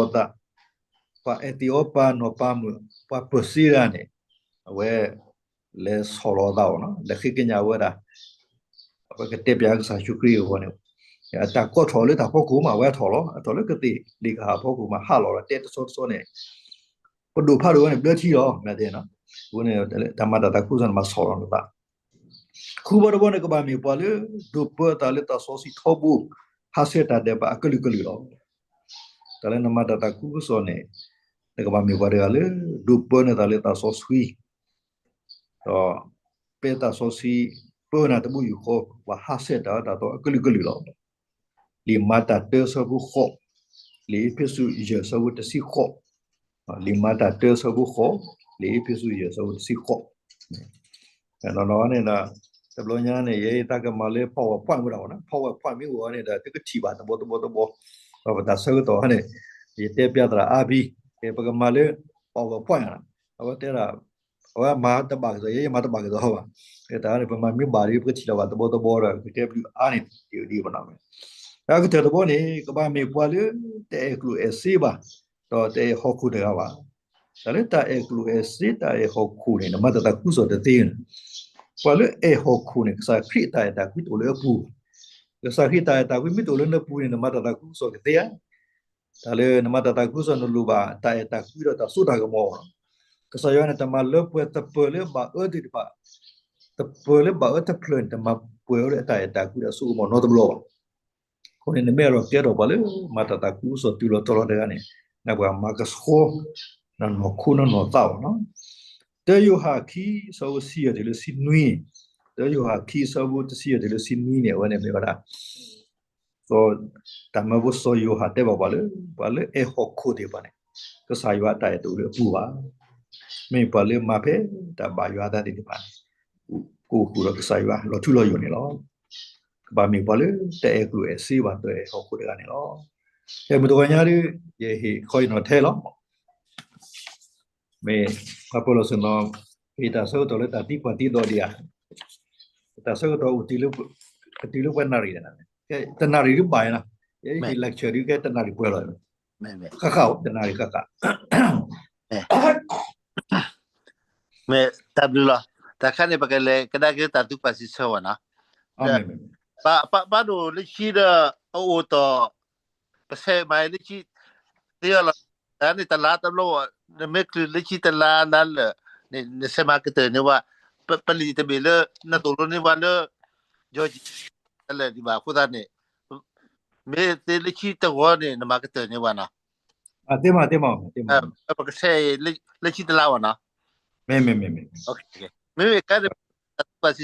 ခုကစီၣ် နပာ်ထီၣ်ထီသးတန့ၢ်, ဘၣ်ဆီၣ်လီၤနသး ဒီးပဘၣ်မ့ၢ်ပှၤလၢဝံသးစူၤတၢ်, လံာ်မၤတၢ်ဃိး အဆၢဖိခံဆံဃုတုၤလၢလွံၢ်ဆံ, လံာ်မၤတၢ်ဃိး အဆၢဖိခံဆံဃုတုၤလၢလွံၢ်ဆံန့ၣ် အဝဲစီၤဖံလံးပူး အဝဲ ဆီၣ်လီၤအသး, ပှၤအဲၣ်သ့းအီပၤနီၢ်ပၤမုၣ် ပှၤပၢၢ်စ့ဒၣ်န့ၣ် အဝဲ လဲၤဆီၣ်လီၤအသးအီၤ, လဲၤဃ့ကညးဝဲဒၣ် အဝဲကတဲပၠးကစၢ်ယ့ၣ်ၡူးခရံာ်အဂီၢ်န့ၣ်, အတၢ်ကိးထီၣ်လၢတၢ်ဖီခိၣ်မး အဝဲထီၣ်လီၤ, အထီၣ်လၢကသ့ၣ်လ့ၣ်ကဟၣ်ဖီခိၣ်မး ဟးလီၤဒီးတဲတဆီတဆီန့ၣ်, ပဒိၣ်ဖးဒိၣ်ဝဲန့ၣ် ဘျၢထံလီၤ, မ့ၢ်တဲ, အဃိန့ၣ် တၢ်မၤတၢ်သးခုကစီၣ်န့ၣ် မၤဆီၣ်လီၤနသး, ဃုဘီတဘီန့ၣ် ကဘၣ်မ့ၢ်ပှၤလၢ ဒိးပၢအသးလၢသးစီဆှံထီဘိ, ဟးဆှဲးတၢ်ဒဲးဘးအကလုာ်ကလုာ်လီၤ. တၢ်လၢနမၤတၢ်သးခုကစီၣ်န့ၣ် နကဘၣ်မ့ၢ်ပှၤတဂၤလၢ ဒိးပၢနသးလၢသးစီဆှံ ဒီး ပဲသးစီဆှံ ပၢနၤတဘိယူၢ်ဃီ ပှၤဟးဆှဲးတၢ်အၢတၢ်သီအကလုာ်ကလုာ်လီၤ. လံာ်မၤတၢ်တၢဆၢဖိဃိး, လံာ်အ့းဖ့းစူးယဲၢ်ဆၢဖိတဆံဃိး, လံာ်မၤတၢ်တၢဆၢဖိဃိး, လံာ်အ့းဖ့းစူးယဲၢ်ဆၢဖိတဆံဃိး နီၢ်နီၢ်န့ၣ်ဒီး တဘျီညါန့ၣ် ယဲယသးကမၤလၢ PowerPoint ဝဲဒၣ်, PowerPoint မ့ၢ်အိၣ်န့ၣ်ဒီး သုကထံၣ်ဘၣ်တဘီတဘီတဘီ, ဒီးပတၢ်ဆၢကတီၢ်န့ၣ် ယတဲပၠးသရၣ်အါဘံ, ပကမၤလၢ PowerPoint အဝဲတဲဒၣ် အဝဲမၤတဘၣ်က့ၤသိး ယဲယမၤတဘၣ်က့ၤသိးဘၣ်, တၢ်န့ၣ် ပမၤမ့ၢ်ဘၣ်ဒီး ပကထံၣ်လီၤဘၣ်တဘီတဘီဒီး ကတဲဘျုးအါန့ၣ် ဒ်အံၤဒ်အံၤဘၣ်နီၢ်. တၢ်ကတၢၢ်တဘီန့ၣ် ကဘၣ်မ့ၢ်ပှၤလၢ တအဲၣ်ကျိၣ်အဲၣ်စ့ဘၣ်, ဒီးတအဲၣ်ဟီၣ်ခိၣ်တဂၤဘၣ်. တၢ်လၢတၢ်အဲၣ်ကျိၣ်အဲၣ်စ့ တၢ်အဲၣ်ဟီၣ်ခိၣ်န့ၣ် နမၤတၢ်သးခုကစီၣ်တသ့န့ၣ်, ပှၤလၢအဲၣ်ဟီၣ်ခိၣ်န့ၣ် ကစၢ်ခရံာ်အတၢ်အဲၣ်တၢ်ကွံတအိၣ်လၢအပူၤ, ကစၢ်ခရံာ်တၢ်အဲၣ်တၢ်ကွံမ့ၢ်တအိၣ်လၢနပူၤန့ၣ် နမၤတၢ်သးခုကစီၣ်ကသ့ဧါ. တၢ်လၢနမၤတၢ်သးခုကစီၣ် နလိၣ်ဘၣ်တၢ်အဲၣ်တၢ်ကွံဒီးတၢ်စိတၢ်ကမီၤလီၤ. ကစၢ်ယွၤန့ၣ် တမၤလၢပှဲၤသပၢၤလၢဘၣ်အၢသ့ၣ်တဖၣ်, သပၢၤလၢဘၣ်အၢတဖျၢၣ်န့ၣ် တမၤပှဲၤဝဲလၢအတၢ်အဲၣ်တၢ်ကွံဒီးစိကမီၤနီတဘျီဘၣ်. အဃိန့ၣ် နမ့ၢ်အဲၣ်ဒိးကဲထီၣ်ပှၤလၢ မၤတၢ်သးခုကစီၣ်တုၤလီၤတီၤလီၤတဂၤန့ၣ် နပှၤမၤကဆှီ နနီၢ်ခိနီၢ်နီၢ်သးအီၤနီၢ်. တၢယိၤဟၣ်ခံ ဆၢဖိဆံယဲၢ်တုၤလၢဆံနွံ, တၢယိၤဟၣ်ခံ ဆၢဖိတဆံယဲၢ်တုၤလၢဆံနွံန့ၣ် အဝဲန့ၣ်မ့ၢ်ဝဲဒၣ် စီၤ တၢ်မၢဖိစီၤယိၤဟၣ်တဲဘၣ်ပှၤလၢ ပှၤလၢအဲၣ်ဟီၣ်ခိၣ်သ့ၣ်တဖၣ်န့ၣ် ကစၢ်ယွၤအတၢ်အဲၣ်တအိၣ်လၢအပူၤဘၣ်. မ့ၢ်ပှၤလၢမၤဖဲတၢ်ဘၣ်ယွၤအသးသ့ၣ်တဖၣ်န့ၣ် ကအိၣ်ဃုာ်ဒီးကစၢ်ယွၤလီၤထူလီၤယိာ်န့ၣ်လီၤ. ကဘၣ်မ့ၢ်ပှၤလၢတအဲၣ်ကျိၣ်အဲၣ်စ့ဘၣ် တအဲၣ်ဟီၣ်ခိၣ်တဂၤန့ၣ်လီၤ. ဖဲမုၢ်တဂီၤညါဒီး ယဟ့ၣ်ခီအံၤနီၤထဲလီၤ. မ့ၢ်ပှၤပၢၤလီၢ်ဆ့ၣ်နီၤ ဟ့ၣ်တၢ်ဆၢကတီၢ်လၢတၢ်သံကွၢ်သံဒိးဒံးဧါ. တၢ်ဆၢကတီၢ်အိၣ်တုၤလၢပှဲၤနၣ်ရံၣ်န့ၣ်, တနၣ်ရံၣ်ဒုးဘၣ်နီၤ, ယဟ့ၣ် lecture ဒုးကဲတနၣ်ရံၣ်ပှဲၤလီၤ. ဃၣ်ဃၣ်အိၣ် တနၣ်ရံၣ်ဃၣ်ဃၣ် မ့ၢ်တၢ်ဘျုးလီၤ. တၢ်ခါန့ၣ် ပကလဲၤကဒါက့ၤတၢ်သံကွၢ်စံးဆၢဝဲနီၤ. ဘၣ်ဒိၣ်လၢခံဒီး အအိၣ်တီၢ် ပဆဲးမၤလၢခံ သ့အီၤလီၤ. တၢ်န့ၣ်တလါတဘျီ, နမ့ၢ်ချုးလၢခံတလါလၢလၢာ်န့ၣ် နဆဲးမၤကတၢၢ်န့ၢ်ဝဲ, ပလံာ်တဘ့ၣ်လၢ နသိၣ်လိန့ၢ်ဝဲလၢ Georgia တလၢာ်ဒံးဘၣ်အဃိသတးန့ၣ်, မ့ၢ်သ့လၢခံတဝီန့ၣ် နမၤကတၢၢ်န့ၢ်ဝဲနီၤ. ပကဆဲးလၢခံတလါဝဲနီၤ. မ့မ့ၢ် မ့မ့ၢ် ကဲဒီး ပစံး